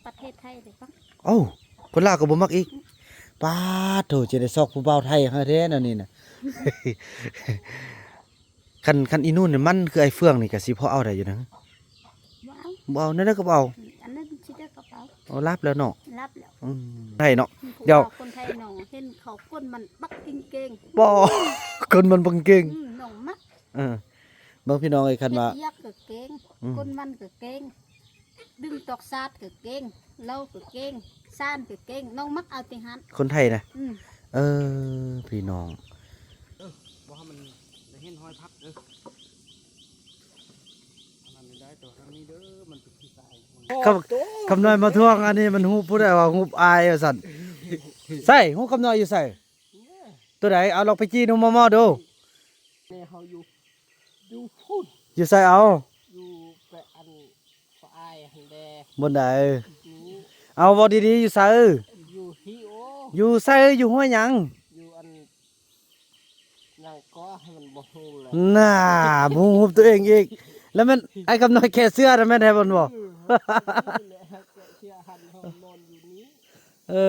ປະເທດໄທເດ້ປະ? ເອົ້າ ຄົນລາວກໍບໍ່ມັກອີກ. ປາດໂທ້ ຈະໄດ້ຊອກຜູ້ບ່າວໄທຄັກແທ້ແນວນີ້ນະ. ຄັນ ຄັນອີນູນນີ້ມັນຄືອ້າຍເຟືອງນີ້ກໍຊິພໍເອົາໄດ້ຢູ່ນະ. ບໍ່ເອົາ ບໍ່ເອົາ ແນວໃດກໍບໍ່ເອົາ. ອັນນັ້ນຊິໄດ້ກໍບໍ່ເອົາ. ເອົາ ລາບແລ້ວເນາະ. ລາບແລ້ວ. ອືມ ໄທເນາະ. ຜູ້ ດຽວ ບ່າວຄົນໄທນ້ອງ ເຫັນເຂົາກົ້ນມັນບັກເກັ່ງໆ. ບໍ່ ກົ້ນມັນບັກເກັ່ງ. ອືມ ນ້ອງມັກ. ເອີ ເບິ່ງພີ່ນ້ອງເອີຍ ຄັນວ່າ ເຮັດວຽກກໍເກັ່ງ ອືມ ກົ້ນມັນກໍເກັ່ງ ດຶງຕອກສາດກໍເກັ່ງ ເລົາກໍເກັ່ງ ຊານກໍເກັ່ງ ນ້ອງມັກເອົາແຕ່ຫັ້ນ ຄົນໄທນະ. ອືມ ເອີ ພີ່ນ້ອງ ເອີ ບໍ່ໃຫ້ມັນໄດ້ເຫັນຮອຍຜັກເດີ. ອັນນັ້ນໄດ້ ແຕ່ວ່າທາງນີ້ເດີ ມັນເປັນຂີ້ຊາຍ. ຄຳ ຄຳນ້ອຍມາທວງ ອັນນີ້ມັນຮູບຜູ້ໃດວ່າ ຮູບອ້າຍວ່າຊັ້ນ. ໃສ ຮູບຄຳນ້ອຍຢູ່ໃສ? ໂຕໃດ? ເອົາລອງໄປຈີ່ດູມໍ່ໆດູ. ແມ່ເຮົາຢູ່ ຢູ່ພຸ້ນ. ຢູ່ໃສເອົາ? ຢູ່ແປະອັນ ພໍ່ອ້າຍຫັ້ນແດ່. ບ່ອນໃດ? ນີ້. ເອົາ ເວົ້າດີໆ ຢູ່ໃສ? ຢູ່ຮີໂອ. ຢູ່ໃສ? ຢູ່ຫ້ວຍຫຍັງ? ຢູ່ອັນ ຫຍັງກໍໃຫ້ມັນບໍ່ຮູ້ແຫຼະ. ໜ້າ ບໍ່ຮູ້ຮູບຕົວເອງອີກ. ແລ້ວແມ່ນອ້າຍຄຳນ້ອຍແກະເສື້ອນະ ແມ່ນແທ້ບໍ່? ອືມ ແກະເສື້ອ ຫັ້ນເຮົານອນຢູ່ນີ້. ເອີ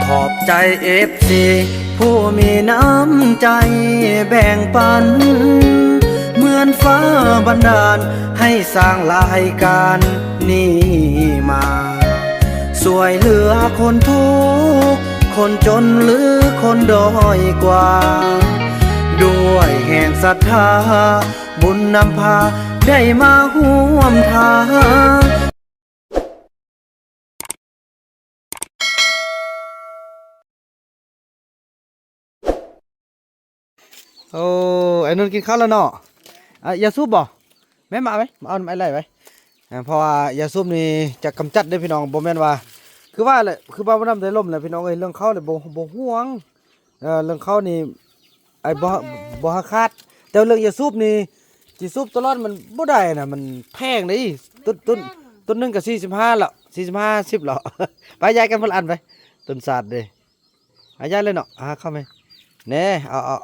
ຂອບໃຈເອັຟຊີຜູ້ມີນ້ຳໃຈແບ່ງປັນ ເໝືອນຟ້າບັນດານໃຫ້ສ້າງລາຍການນີ້ມາ ຊ່ວຍເຫຼືອຄົນທຸກ ຄົນຈົນ ຫຼື ຄົນດ້ອຍກວ່າ ດ້ວຍແຮງສັດທາ ບຸນນຳພາໄດ້ມາຮ່ວມທາງ. ໂອ້ ໄອ້ນຸ່ນກິນເຂົ້າແລ້ວເນາະ. ອ່າ ຢາສູບບໍ່? ແມ່ມາເອົາໄວ້ ມາເອົານຳອ້າຍໄຫຼໄວ້. ອ່າ ເພາະວ່າຢາສູບນີ້ຈະກຳຈັດເດ້ພີ່ນ້ອງ ບໍ່ແມ່ນວ່າ ຄືວ່າແຫຼະ ຄືວ່າບໍ່ນຳໄດ້ລົມແຫຼະພີ່ນ້ອງເອີຍ ເລື່ອງເຂົ້ານີ້ບໍ່ ບໍ່ຫ່ວງ. ເອີ ເລື່ອງເຂົ້ານີ້ ໄອ້ ບໍ່ ບໍ່ຫາຂາດ ແຕ່ວ່າເລື່ອງຢາສູບນີ້ ຊິສູບຕະຫຼອດມັນບໍ່ໄດ້ນະ ມັນແພງເດ້. ຕົ້ນ ຕົ້ນ ຕົ້ນໜຶ່ງກໍສີ່ສິບຫ້າແລ້ວ ສີ່ສິບຫ້າ ຫ້າສິບແລ້ວ. ໄປ ຢາຍກັນຄົນລະອັນໄປ ຕົ້ນສາດເດ້. ອາ ຢາຍເລີຍເນາະ ຫາເຂົ້າແມ່ ແນ່ ເອົາ ເອົາ.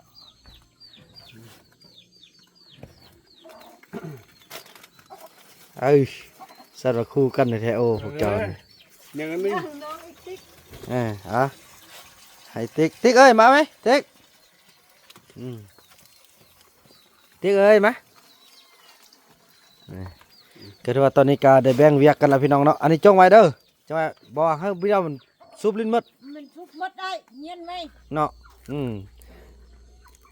ເອີ ສັດວ່າຄູ່ກັນແທ້ໆ ໂອ້ ພວກເຈົ້ານີ້. ຍັງອັນໜຶ່ງ ເອີ ເອົາ ໃຫ້ຕິກ ຕິກເອີຍ ມາໄໝ ຕິກ. ອືມ ຕິກເອີຍ ມາ. ເອີ ກໍຖືວ່າຕອນນີ້ກໍໄດ້ແບ່ງວຽກກັນແລ້ວພີ່ນ້ອງເນາະ. ອັນນີ້ຈົ່ງໄວ້ເດີ ຈັ່ງວ່າ ບໍ່ໃຫ້ຜູ້ດຽວມັນສູບຫຼິ້ນໝົດ ມັນສູບໝົດໄດ້ ເຢັນໄວ້ເນາະ. ອືມ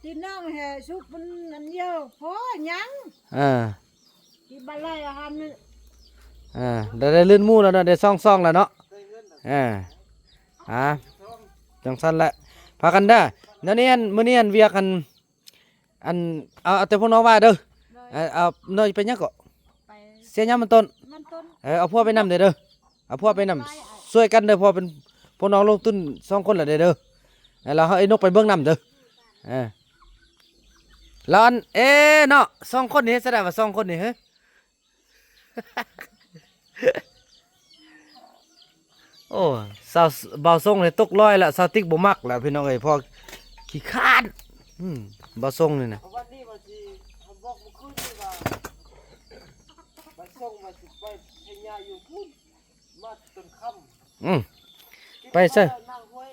ຕີນ້ອງແຫ່ສູບມັນອັນດຽວພໍຍັງ. ເອີ ທີ່ບາໄລອາຫານນີ້ ເອີ ໄດ້ ໄດ້ລື່ນໝູ່ແລ້ວເນາະ ໄດ້ສອງຊ່ອງແລ້ວເນາະ. ເອີ ອ່າ ຈັ່ງຊັ້ນແຫຼະ ພາກັນເດີ. ແນວນີ້ ອັນ ມື້ນີ້ ອັນ ວຽກ ອັນ ອັນ ເອົາ ເອົາແຕ່ພວກນ້ອງວ່າເດີ. ເອີ ເອົາ ນ້ອງໄປຫຍັງເກາະ? ໄປ ເສຍຫຍ້າມັນຕົ້ນ ມັນຕົ້ນ. ເອີ ເອົາພວກໄປນຳເດີ ເດີ ເອົາພວກໄປນຳ ໄປ ຊ່ວຍກັນເດີ ເພາະເປັນພວກນ້ອງລົງທຶນສອງຄົນລະເດີ ເດີ. ແລ້ວເຮົາເອົານົກໄປເບິ່ງນຳເດີ. ເອີ ແລ້ວອັນ ເອ ເນາະ ສອງຄົນນີ້ເຮັດຈັ່ງໃດວະ ສອງຄົນນີ້ ເຮີ. ໂອ້ ສາວ ບ່າວຊົງນີ້ຕົກລອຍລະ ສາວຕິກບໍ່ມັກລະພີ່ນ້ອງເອີຍ ເພາະຂີ້ຄ້ານ. ອືມ ບ່າວຊົງນີ້ນະ ເອົາວັນນີ້ວ່າຊິ ເຮົາບອກມື້ຄືນນີ້ວ່າ ບ່າວຊົງວ່າຊິໄປໄຖຫຍ້າຢູ່ພຸ້ນ ມາຈົນຄ່ຳ. ອືມ ໄປໃສ? ກິນເຂົ້າແລ້ວນາງຫ້ວຍ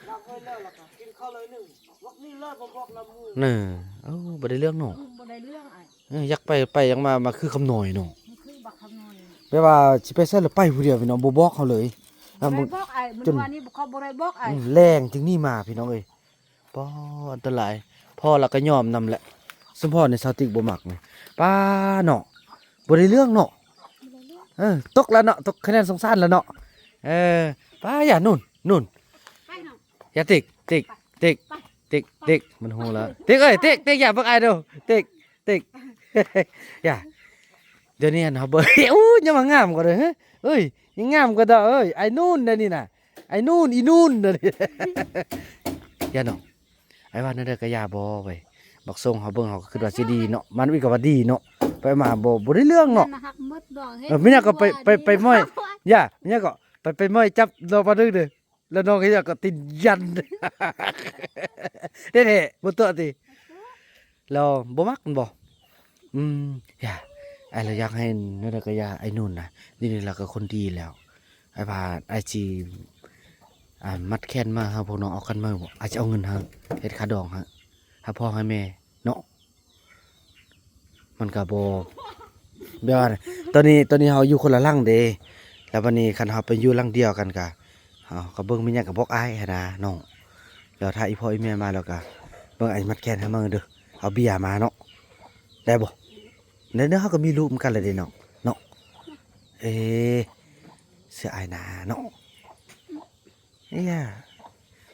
ນາງຫ້ວຍແລ້ວ ແລ້ວກໍກິນເຂົ້າໜ້ອຍໜຶ່ງ ບັກນີ້ເລີຍບໍ່ບອກນຳໝູ່. ເອີ ເອົ້າ ບໍ່ໄດ້ເລື່ອງເນາະ ອືມ ບໍ່ໄດ້ເລື່ອງອ້າຍ. ເອີ ຢາກໄປ ໄປຫຍັງມາ ມາຄືຄຳນ້ອຍເນາະ ມັນຄືບັກຄຳນ້ອຍ. ແປວ່າຊິໄປໃສລະໄປຜູ້ດຽວພີ່ນ້ອງ ບໍ່ບອກເຮົາເລີຍ. ບໍ່ໄດ້ບອກອ້າຍ ມື້ວານນີ້ເຂົາບໍ່ໄດ້ບອກອ້າຍ. ອືມ ແລງຈຶ່ງໜີມາພີ່ນ້ອງເອີຍ. ປໍ ອັນຕະລາຍ ພໍລະກໍຍອມນຳແຫຼະ. ສົມພໍໃນສາວຕິກບໍ່ມັກນີ້ ປ້າເນາະ ບໍ່ໄດ້ເລື່ອງເນາະ. ເອີ ຕົກລະເນາະ ຕົກຄະແນນສົງສານລະເນາະ. ເອີ ປ້າ ຢ່າ ນູ່ນ ນູ່ນ ໄປເນາະ ຢ່າ ຕິກ ຕິກ ຕິກ ໄປ ຕິກ ໄປ ຕິກ ມັນຮູ້ລະ ຕິກເອີຍ ຕິກ ຕິກ ຢ່າເບິ່ງອ້າຍດູ ຕິກ ຕິກ ຢ່າ. ດຽວນີ້ຫັ້ນເຮົາເບິ່ງ ໂອ້ຍ ຍັງວ່າງາມກວ່າເດີ ເອີຍ ຍັງງາມກວ່າເດີ ເອີຍ ອ້າຍນູ່ນເດ້ນີ້ນະ ອ້າຍນູ່ນ ອີນູ່ນເດ້ນີ້. ຢ່າເນາະ ອ້າຍວ່າແນວໃດກໍຢ່າບໍ່ເວີຍ ບັກຊົງເຮົາເບິ່ງເຮົາກໍຄິດວ່າຊິດີເນາະ ມັນອີກກໍວ່າດີເນາະ ໄປມາບໍ່ ບໍ່ໄດ້ເລື່ອງເນາະ. ເອີ ມີຫຍັງກໍໄປ ໄປ ໄປມ້ອຍ ຢ່າ ມີຫຍັງກໍໄປ ໄປມ້ອຍຈັບລອງປາດຶກເດີ ແລ້ວນ້ອງເຮັດຫຍັງກໍຕີນຢັນ ແທ້ໆ ບໍ່ຕົວະຕິ ແລ້ວບໍ່ມັກແມ່ນບໍ່? ອືມ ຢ່າ ອ້າຍລະຢາກໃຫ້ແນວໃດກໍຢ່າ ອ້າຍນຸນນະ ດຽວນີ້ລາວກໍຄົນດີແລ້ວ. ອ້າຍວ່າອ້າຍຊິ ອ່າ ມັດແຂນມາຫາພວກນ້ອງເອົາກັນມາບໍ່? ອ້າຍຊິເອົາເງິນໃຫ້ເຮັດຄ່າດອງໃຫ້ ໃຫ້ພໍ່ໃຫ້ແມ່ເນາະ. ມັນກໍບໍ່ ແບບວ່າ ຕອນນີ້ ຕອນນີ້ເຮົາຢູ່ຄົນລະຫຼັງເດ້ ແລ້ວບັດນີ້ຄັນເຮົາໄປຢູ່ຫຼັງດຽວກັນກະ ເຮົາກໍເບິ່ງມີຫຍັງກໍບອກອ້າຍຫັ້ນນະນ້ອງ. ແລ້ວຖ້າອີ່ພໍ່ອີ່ແມ່ມາແລ້ວກະເບິ່ງ ອ້າຍມັດແຂນໃຫ້ເບິ່ງເດີ ເອົາເບຍມາເນາະ ໄດ້ບໍ່? ແລ້ວເຮົາ ເຮົາກໍມີລູກນຳກັນແລ້ວເດ້ນ້ອງເນາະ. ເອ ເຊື່ອອ້າຍນາເນາະ. ເອີຍ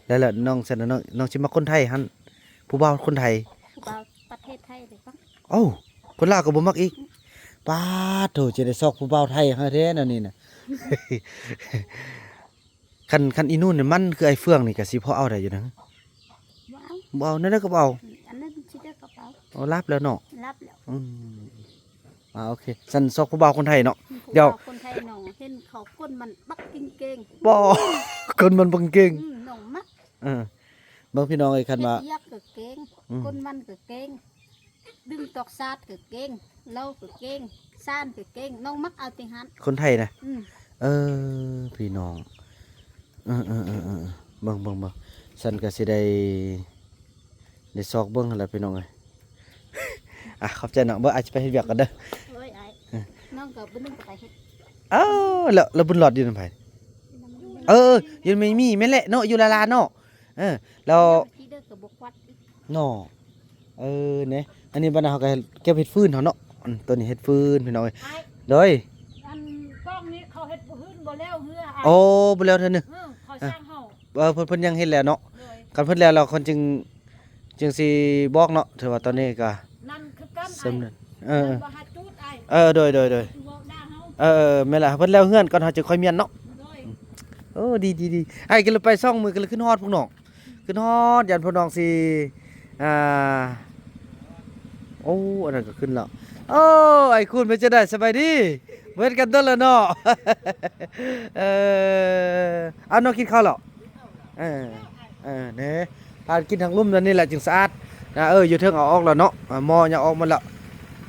ແລ້ວ ແລ້ວນ້ອງຊັ້ນ ນ້ອງ ນ້ອງຊິມັກຄົນໄທຫັ້ນ ຜູ້ບ່າວຄົນໄທ? ຜູ້ບ່າວປະເທດໄທເດ້ປະ? ເອົ້າ ຄົນລາວກໍບໍ່ມັກອີກ. ປາດໂທ້ ຈະໄດ້ຊອກຜູ້ບ່າວໄທຫັ້ນແທ້ແນວນີ້ນະ. ຄັນ ຄັນອີ່ນຸ່ນນີ້ມັນຄືອ້າຍເຟືອງນີ້ກໍຊິພໍເອົາໄດ້ຢູ່ນະ. ບໍ່ເອົາ ບໍ່ເອົາ ແນວໃດກໍບໍ່ເອົາ. ອັນນັ້ນຊິໄດ້ກໍບໍ່ເອົາ. ເອົາ ຫຼັບແລ້ວເນາະ. ຫຼັບແລ້ວ. ອືມ ອ່າ ໂອເຄ ຊັ້ນຊອກຜູ້ບ່າວຄົນໄທເນາະ. ອືມ ດຽວ ຜູ້ບ່າວຄົນໄທນ້ອງເຫັນເຂົາ ຄົນມັນບັກເກັ່ງໆ. ບໍ່ ຄົນມັນບັກເກັ່ງ. ອືມ ນ້ອງມັກ. ເອີ ເບິ່ງພີ່ນ້ອງເອີຍ ຄັນວ່າ ເຮັດວຽກກໍເກັ່ງ. ອືມ ຄົນມັນກໍເກັ່ງ. ດຶງຕອກສາດກໍເກັ່ງ, ເຫຼົ້າກໍເກັ່ງ, ຊານກໍເກັ່ງ, ນ້ອງມັກເອົາແຕ່ຫັ້ນ ຄົນໄທນະ. ອືມ ເອີ ພີ່ນ້ອງ ເອີໆໆໆ ເບິ່ງໆໆ ຊັ້ນກໍຊິໄດ້ ໄດ້ຊອກເບິ່ງຫັ້ນແຫຼະພີ່ນ້ອງເອີຍ. ອ່ະ ຂອບໃຈນ້ອງ ເບິ່ງ ອ້າຍຊິໄປເຮັດວຽກກ່ອນເດີ. ໂອ້ຍ ອ້າຍ ເອີ ນ້ອງກໍບຸນໜຶ່ງກໍໄປເຮັດ. ເອີ ແລ້ວ ແລ້ວບຸນຫຼອດຢູ່ນຳໃຜ? ເອີ ຢູ່ນຳແມ່ມີ ແມ່ນແຫຼະເນາະ ຢູ່ລາລາເນາະ. ເອີ ແລ້ວ ເນາະ ເອີ ນີ້ ອັນນີ້ບັດນະເຮົາກໍເກັບເຮັດຟືນເຮົາເນາະ. ອັນ ຕົວນີ້ເຮັດຟືນພີ່ນ້ອງເອີຍ. ໂດຍ ອັນກ້ອງນີ້ເຂົາເຮັດບໍ່ຮືນ ບໍ່ແລ້ວເຮືອ. ໂອ້ ບໍ່ແລ້ວເທື່ອໜຶ່ງ. ເອີ ເຂົາຊ່າງເຮົາ ເອີ ເພິ່ນ ເພິ່ນຍັງເຮັດແລ້ວເນາະ. ໂດຍ ຄັນເພິ່ນແລ້ວ ແລ້ວເພິ່ນຈຶ່ງ ຈຶ່ງຊິບອກເນາະ. ຖືວ່າຕອນນີ້ກໍ ນັ້ນຄືກັນ ສຳເລັດ. ເອີ ນັ້ນບໍ່ຫາຈູດອ້າຍ. ເອີ ໂດຍໆໆ ຄືເວົ້າດ່າເຮົາ. ເອີ ແມ່ນລະ ເພິ່ນແລ້ວເຮືອນກ່ອນ ເຮົາຈຶ່ງຄ່ອຍມ້ຽນເນາະ. ໂດຍ ໂອ້ ດີໆໆ ອ້າຍກໍເລີຍໄປສອງມື້ ກໍເລີຍຂຶ້ນຮອດພວກນ້ອງ. ອືມ ຂຶ້ນຮອດ ຢ້ານພວກນ້ອງຊິ ອ່າ ໂອ້ ອັນນັ້ນກໍຂຶ້ນແລ້ວ. ໂອ້ ອ້າຍຄູນ ເປັນຈັ່ງໃດ ສະບາຍດີ? ບໍ່ເຫັນກັນດົນແລ້ວເນາະ. ເອີ ເອົາ ນ້ອງກິນເຂົ້າແລ້ວ? ເອີ ເອີ ນີ້ ຖ້າກິນທາງລຸ່ມນັ້ນນີ້ແຫຼະຈຶ່ງສະອາດນະ. ເອີ ຢູ່ເທິງເອົາອອກແລ້ວເນາະ ໝໍ້ຍັງອອກໝົດແລ້ວ.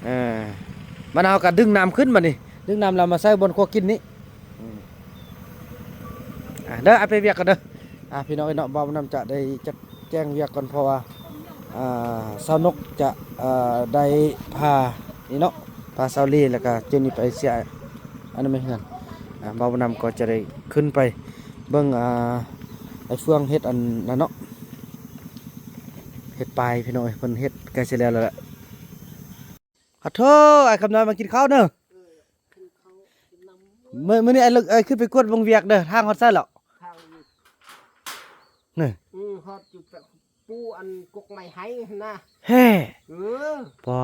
ເອີ ບັດເຮົາກໍດຶງນ້ຳຂຶ້ນບັດນີ້ ດຶງນ້ຳແລ້ວມາໃສ່ບ່ອນຄົວກິນນີ້. ອືມ ອ່າ ເດີ ອ້າຍໄປວຽກກ່ອນເດີ. ອ່າ ພີ່ນ້ອງເອີຍເນາະ ບ່າວນຳຈະໄດ້ຈັດແຈງວຽກກ່ອນ ເພາະວ່າ ອ່າ ສາວນົກຈະ ເອີ ໄດ້ພານີ້ເນາະ ພາສາວລີ ແລ້ວກະເຈົ້ານີ້ໄປເສຍອະນາໄມເຮືອນ. ອ່າ ບ່າວນຳກໍຈະໄດ້ຂຶ້ນໄປເບິ່ງ ອ່າ ໄອ້ເຟືອງເຮັດອັນນັ້ນເນາະ ເຮັດປາຍ ພີ່ນ້ອງເອີຍ ເພິ່ນເຮັດໃກ້ຊິແລ້ວແລ້ວແຫຼະ. ຂອໂທດ ອ້າຍຄຳນ້ອຍມາກິນເຂົ້າເດີ. ເອີ ກິນເຂົ້າກິນນ້ຳ. ມື້ ມື້ນີ້ອ້າຍ ອ້າຍຂຶ້ນໄປກວດເບິ່ງວຽກເດີ ທາງຮອດໃສແລ້ວ? ທາງນີ້ ນີ້ ອືມ ຮອດຢູ່ແປະ ປູອັນກົກໄມ້ໄຮຫັ້ນນະ. ແຮະ ເອີ ປໍ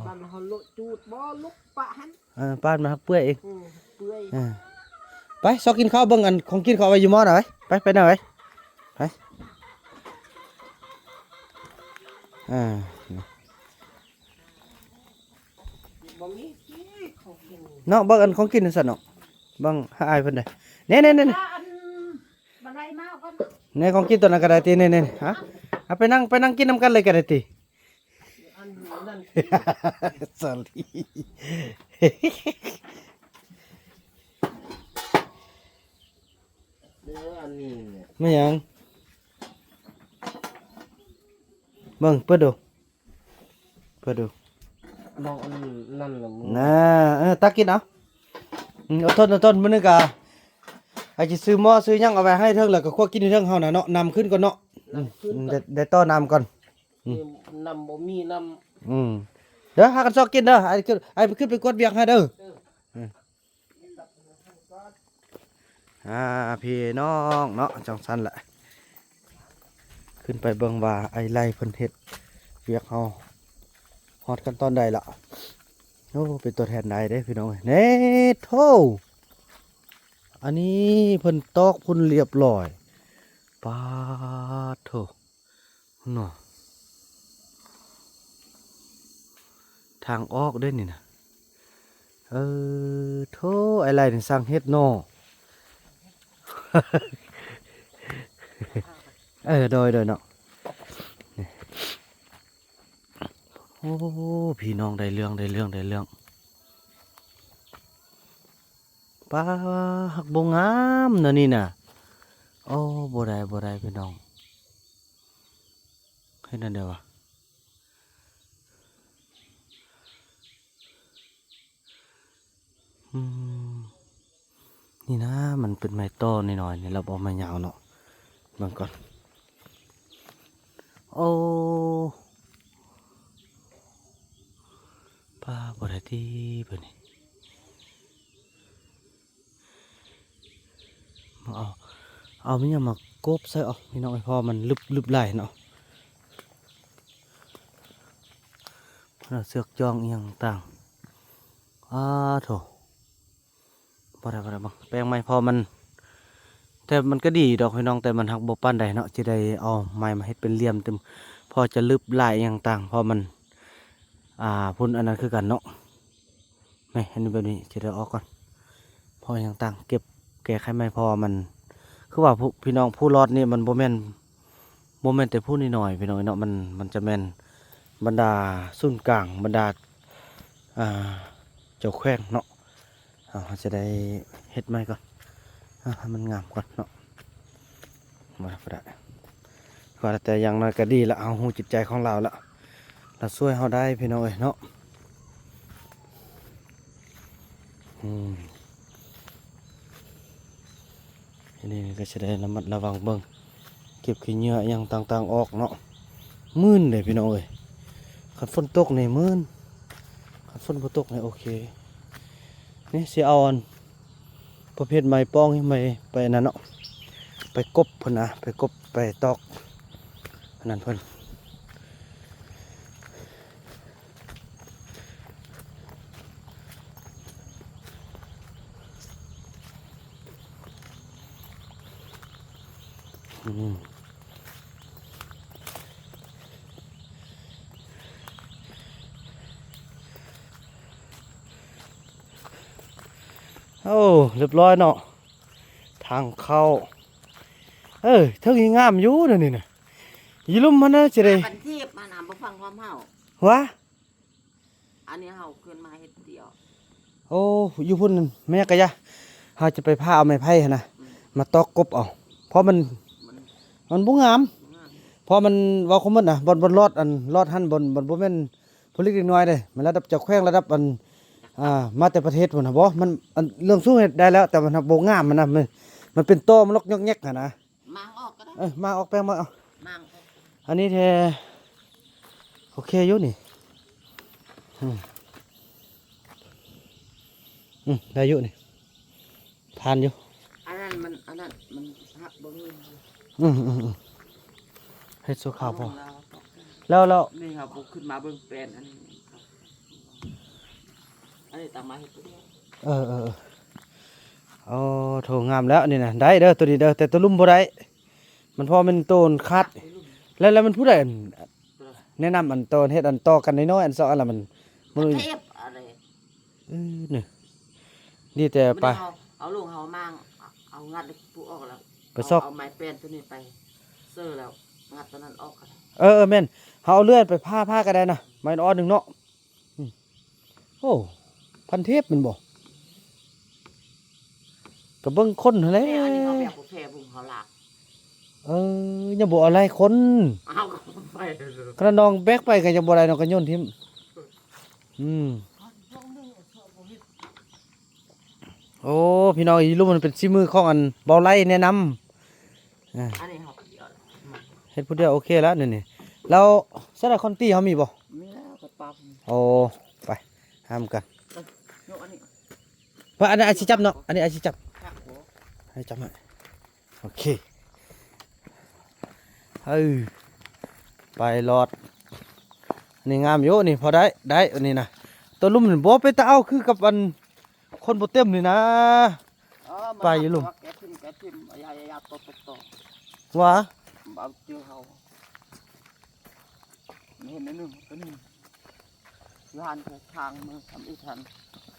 ບ້ານເຮົາໂລະຈູດບໍ່ ລຸກປະຫັ້ນ. ເອີ ປານມັນຮັກເປື່ອຍເອງ. ອືມ ເປື່ອຍ. ເອີ ໄປຊອກກິນເຂົ້າ ເບິ່ງອັນຂອງກິນເຂົາເອົາໄວ້ຢູ່ໝໍ້ນະ. ໄປ ໄປ ໄປນະ ໄປ ໄປ. ອ່າ ບໍ່ມີ ເນາະ ເບິ່ງອັນຂອງກິນຊັ້ນເນາະ ເບິ່ງໃຫ້ອ້າຍເພິ່ນເດ້. ແນ່ໆໆ ອັນ ບໍ່ໄດ້ມາກ່ອນ ແນ່ ຂອງກິນຕົວນັ້ນກໍໄດ້ຕິ ແນ່ໆ ຮະ ເອົາໄປນັ່ງ ໄປນັ່ງກິນນຳກັນເລີຍກໍໄດ້ຕິ. ອັນນັ້ນ ສອຣີ ເດີ ອັນນີ້ແຫຼະ ແມ່ນຫຍັງ? ເບິ່ງ ເປີດດູ ເປີດດູ ນ້ອງອັນນັ້ນລະ ນະ ເອີ ຕັກກິນເອົາ. ອືມ ອົດທົນ ອົດທົນ ມື້ໜຶ່ງກະ ໃຫ້ຊິຊື້ໝໍ້ຊື້ຫຍັງເອົາໄວ້ໃຫ້ເທິງ ແລ້ວກໍຄົວກິນຢູ່ເທິງເຮົານະເນາະ. ນ້ຳຂຶ້ນກ່ອນເນາະ. ອືມ ນ້ຳຂຶ້ນ ອືມ ກ່ອນ ໄດ້ ໄດ້ຕໍ່ນ້ຳກ່ອນ. ອືມ ນ້ຳບໍ່ມີນ້ຳ. ອືມ ເດີ ຫາກັນຊອກກິນເດີ ອ້າຍຂຶ້ນ ອ້າຍຂຶ້ນໄປກວດວຽກໃຫ້ເດີ. ເອີ ເອີ ອ່າ ພີ່ນ້ອງເນາະ ຈັ່ງຊັ້ນແຫຼະ ຂຶ້ນໄປເບິ່ງວ່າອ້າຍໄລເພິ່ນເຮັດວຽກເຮົາຮອດຂັ້ນຕອນໃດລະ. ໂອ້ ເປັນຕົວແທນໄດ້ເດ້ພີ່ນ້ອງເອີຍ. ເນໂທ ອັນນີ້ເພິ່ນຕອກພຸ້ນລຽບລ້ອຍ. ປາດໂທ ເນາະ ທາງອອກເດ້ນີ້ນະ. ເອີ ໂທ້ ອ້າຍໄລນີ້ຊ່າງເຮັດເນາະ. ເອີ ໂດຍ ໂດຍເນາະ. ໂອ້ ພີ່ນ້ອງ ໄດ້ເລື່ອງ ໄດ້ເລື່ອງ ໄດ້ເລື່ອງ. ປ້າ ຮັກບໍ່ງາມນະນີ້ນະ. ໂອ້ ບໍ່ໄດ້ ບໍ່ໄດ້ພີ່ນ້ອງ ເຮັດແນວໃດວະ? ອືມ ນີ້ນະ ມັນເປັນໄມ້ຕໍນ້ອຍໆນີ້ ລະບໍ່ໄມ້ຍາວເນາະ. ເບິ່ງກ່ອນ. ໂອ້ ປ້າ ບໍ່ໄດ້ຕິບາດນີ້. ເອົາ ເອົາມີຫຍັງມາກົບໃສ່ເອົາ ພີ່ນ້ອງເອີຍ ເພາະວ່າມັນລຶບ ລຶບຫຼາຍເນາະ. ເພິ່ນເອົາເຊືອກຈ້ອງອີ່ຫຍັງຕ່າງ. ອ້າໂທ້ ບໍ່ໄດ້ ບໍ່ໄດ້ ເບິ່ງແປງໃໝ່ ເພາະມັນ ແຕ່ມັນກໍດີດອກພີ່ນ້ອງ ແຕ່ມັນຮັກບໍ່ປານໃດເນາະ ຈະໄດ້ເອົາໄມ້ມາເຮັດເປັນຫຼ່ຽມຕື່ມ ເພາະຈະລຶບຫຼາຍອີ່ຫຍັງຕ່າງ ເພາະມັນ ອ່າ ພຸ້ນ ອັນນັ້ນຄືກັນເນາະ. ນີ້ ອັນນີ້ແບບນີ້ ຈະໄດ້ອອກກ່ອນ ເພາະຫຍັງຕ່າງ ເກັບແກ້ໄຂໃໝ່ ເພາະວ່າມັນ ຄືວ່າຜູ້ ພີ່ນ້ອງ ຜູ້ລອດນີ້ມັນບໍ່ແມ່ນ ບໍ່ແມ່ນແຕ່ຜູ້ນ້ອຍໆ ພີ່ນ້ອງເອີຍເນາະ ມັນ ມັນຈະແມ່ນບັນດາສູນກາງ ບັນດາ ອ່າ ເຈົ້າແຂວງເນາະ. ເຮົາ ເຮົາຈະໄດ້ເຮັດໃໝ່ກ່ອນ ເອົາໃຫ້ມັນງາມກ່ອນເນາະ. ບໍ່ໄດ້ ບໍ່ໄດ້ ວ່າແຕ່ຢ່າງໜ້ອຍກໍດີລະ ເຮົາຮູ້ຈິດໃຈຂອງລາວລະ ລາວຊ່ວຍເຮົາໄດ້ພີ່ນ້ອງເອີຍເນາະ. ອືມ ທີນີ້ກໍຈະໄດ້ລະມັດລະວັງເບິ່ງ ເກັບຂີ້ເຫຍື້ອອີ່ຫຍັງຕ່າງໆອອກເນາະ. ມື່ນເດ້ພີ່ນ້ອງເອີຍ ຄັນຝົນຕົກນີ້ມື່ນ ຄັນຝົນບໍ່ຕົກນີ້ໂອເຄ. ນີ້ຊິເອົາອັນ ປະເພດໄມ້ປ້ອງ ໄມ້ໄປອັນນັ້ນເນາະ ໄປກົບພຸ້ນນະ ໄປກົບໄປຕອກອັນນັ້ນເພິ່ນ. ອືມ ໂອ້ ຮຽບຮ້ອຍເນາະ ທາງເຂົ້າ. ເອີ ເທິງນີ້ງາມຢູ່ນະນີ້ນະ ຢູ່ລຸ່ມຫັ້ນນະ ຊິໄດ້ ມັນທີບ ມັນນະ ບໍ່ຟັງຄວາມເຮົາ ຫວາ? ອັນນີ້ເຮົາຂຶ້ນມາເຮັດດຽວ. ໂອ້ ຢູ່ພຸ້ນແມ່ກະຢາ ເຮົາຈະໄປພາເອົາໄມ້ໄຜ່ຫັ້ນນະ ອືມ ມາຕອກກົບເອົາ ເພາະມັນ ມັນ ມັນບໍ່ງາມ ບໍ່ງາມ ເພາະມັນ ເວົ້າຄວາມໝົດນະ ບ່ອນ ບ່ອນລອດ ອັນລອດຫັ້ນ ບ່ອນ ບ່ອນບໍ່ແມ່ນຜູ້ເລັກເດັກນ້ອຍເດ້ ມັນລະດັບເຈົ້າແຂວງ ລະດັບອັນ ອ່າ ມາແຕ່ປະເທດພຸ້ນນະ ບໍ່ ມັນ ອັນເລື່ອງສູງເຮັດໄດ້ແລ້ວ ແຕ່ມັນບໍ່ງາມຫັ້ນນະ ມັນ ມັນເປັນຕໍມັນລັອກຍອກແຍກຫັ້ນນະ. ມາງອອກກໍໄດ້ ເອີ ມາງອອກແປງມາເອົາ ມາງອອກ ອັນນີ້ແທ້ ໂອເຄຢູ່ນີ້ ອືມ ອືມ ໄດ້ຢູ່ນີ້ ຜ່ານຢູ່. ອັນນັ້ນມັນ ອັນນັ້ນມັນຫັກບໍ່ມີ ອືມ ອືມ ອືມ ເຮັດຊົ່ວຄາວພໍ ແລ້ວ ແລ້ວ ນີ້ເຮົາບໍ່ຂຶ້ນມາເບິ່ງແປນອັນນີ້ ອັນນີ້ຕາມມາເຮັດ ເອີ ເອີ ເອີ ໂອ້ ໂຖ ງາມແລ້ວນີ້ນະ ໄດ້ເດີ ໂຕນີ້ເດີ ແຕ່ໂຕລຸ່ມບໍ່ໄດ້ ມັນພໍແມ່ນໂຕມັນຂາດ ແລ້ວ ແລ້ວມັນຜູ້ໃດອັນ ແນະນຳອັນໂຕເຮັດອັນຕໍ່ກັນນ້ອຍໆ ອັນສອງອັນລະມັນ ມັນ ເທບອະໄລ ເອີ ນີ້ ດີແຕ່ໄປ ເອົາລົງເຮົາມາງ ເອົາງັດເຫຼັກປູອອກແລ້ວ ໄປຊອກ ເອົາໄມ້ແປ້ນໂຕນີ້ໄປເຊີແລ້ວ ງັດໂຕນັ້ນອອກກໍໄດ້ ເອີ ເອີ ແມ່ນ ເຮົາເອົາເລື່ອຍໄປຜ່າ ຜ່າກໍໄດ້ນະ ໄມ້ອ່ອນໜຶ່ງເນາະ. ອືມ ໂອ້ ພັນເທບແມ່ນບໍ່? ກໍເບິ່ງຄົນຫັ້ນແຫຼະ ແຕ່ອັນນີ້ເຮົາແບກບໍ່ແຜ່ບຸງເຮົາລາກ ເອີ ຍັງບໍ່ເອົາຫຼາຍຄົນ ເອົາກໍໄປ ຂະໜາດນ້ອງແບກໄປກໍຍັງບໍ່ໄດ້ ນ້ອງກໍໂຍນຖິ້ມ ອືມ ໂອ້ ພີ່ນ້ອງ ອີລຸມມັນເປັນສີມືຂອງອັນເບົາໄລແນະນຳ ອ່າ ອັນນີ້ເຮົາ ເຮັດຜູ້ດຽວໂອເຄແລ້ວນີ້ ນີ້ ແລ້ວສະໄລຄອນຕີເຮົາມີບໍ່? ມີແລ້ວ ກໍປັບ ໂອ້ ໄປ ຫາມກັນ ເອີ ຍົກອັນນີ້ ເພາະອັນນີ້ອ້າຍຊິຈັບເນາະ ອັນນີ້ອ້າຍຊິຈັບ ຈັບບໍ່ ໃຫ້ຈັບໃຫ້ ໂອເຄ ເອີ ໄປລອດ ອັນນີ້ງາມຢູ່ ນີ້ພໍໄດ້ ໄດ້ ອັນນີ້ນະ ໂຕລຸ່ມນີ້ບໍ່ເປັນຕາເອົາ ຄືກັບອັນ ຄົນບໍ່ເຕັມນີ້ນະ ເອີ ມັນ ໄປຢູ່ລຸ່ມ ແກະຖິ້ມ ແກະຖິ້ມ ຢ່າ ຢ່າ ຢ່າ ໂຕະ ໂຕະ ໂຕະ ຫວາ ເອົາເຈີເຮົາ ເຫັນອັນໜຶ່ງ ໂຕໜຶ່ງ ຢູ່ຫັ້ນ ທາງເມືອງທຳອິດຫັ້ນ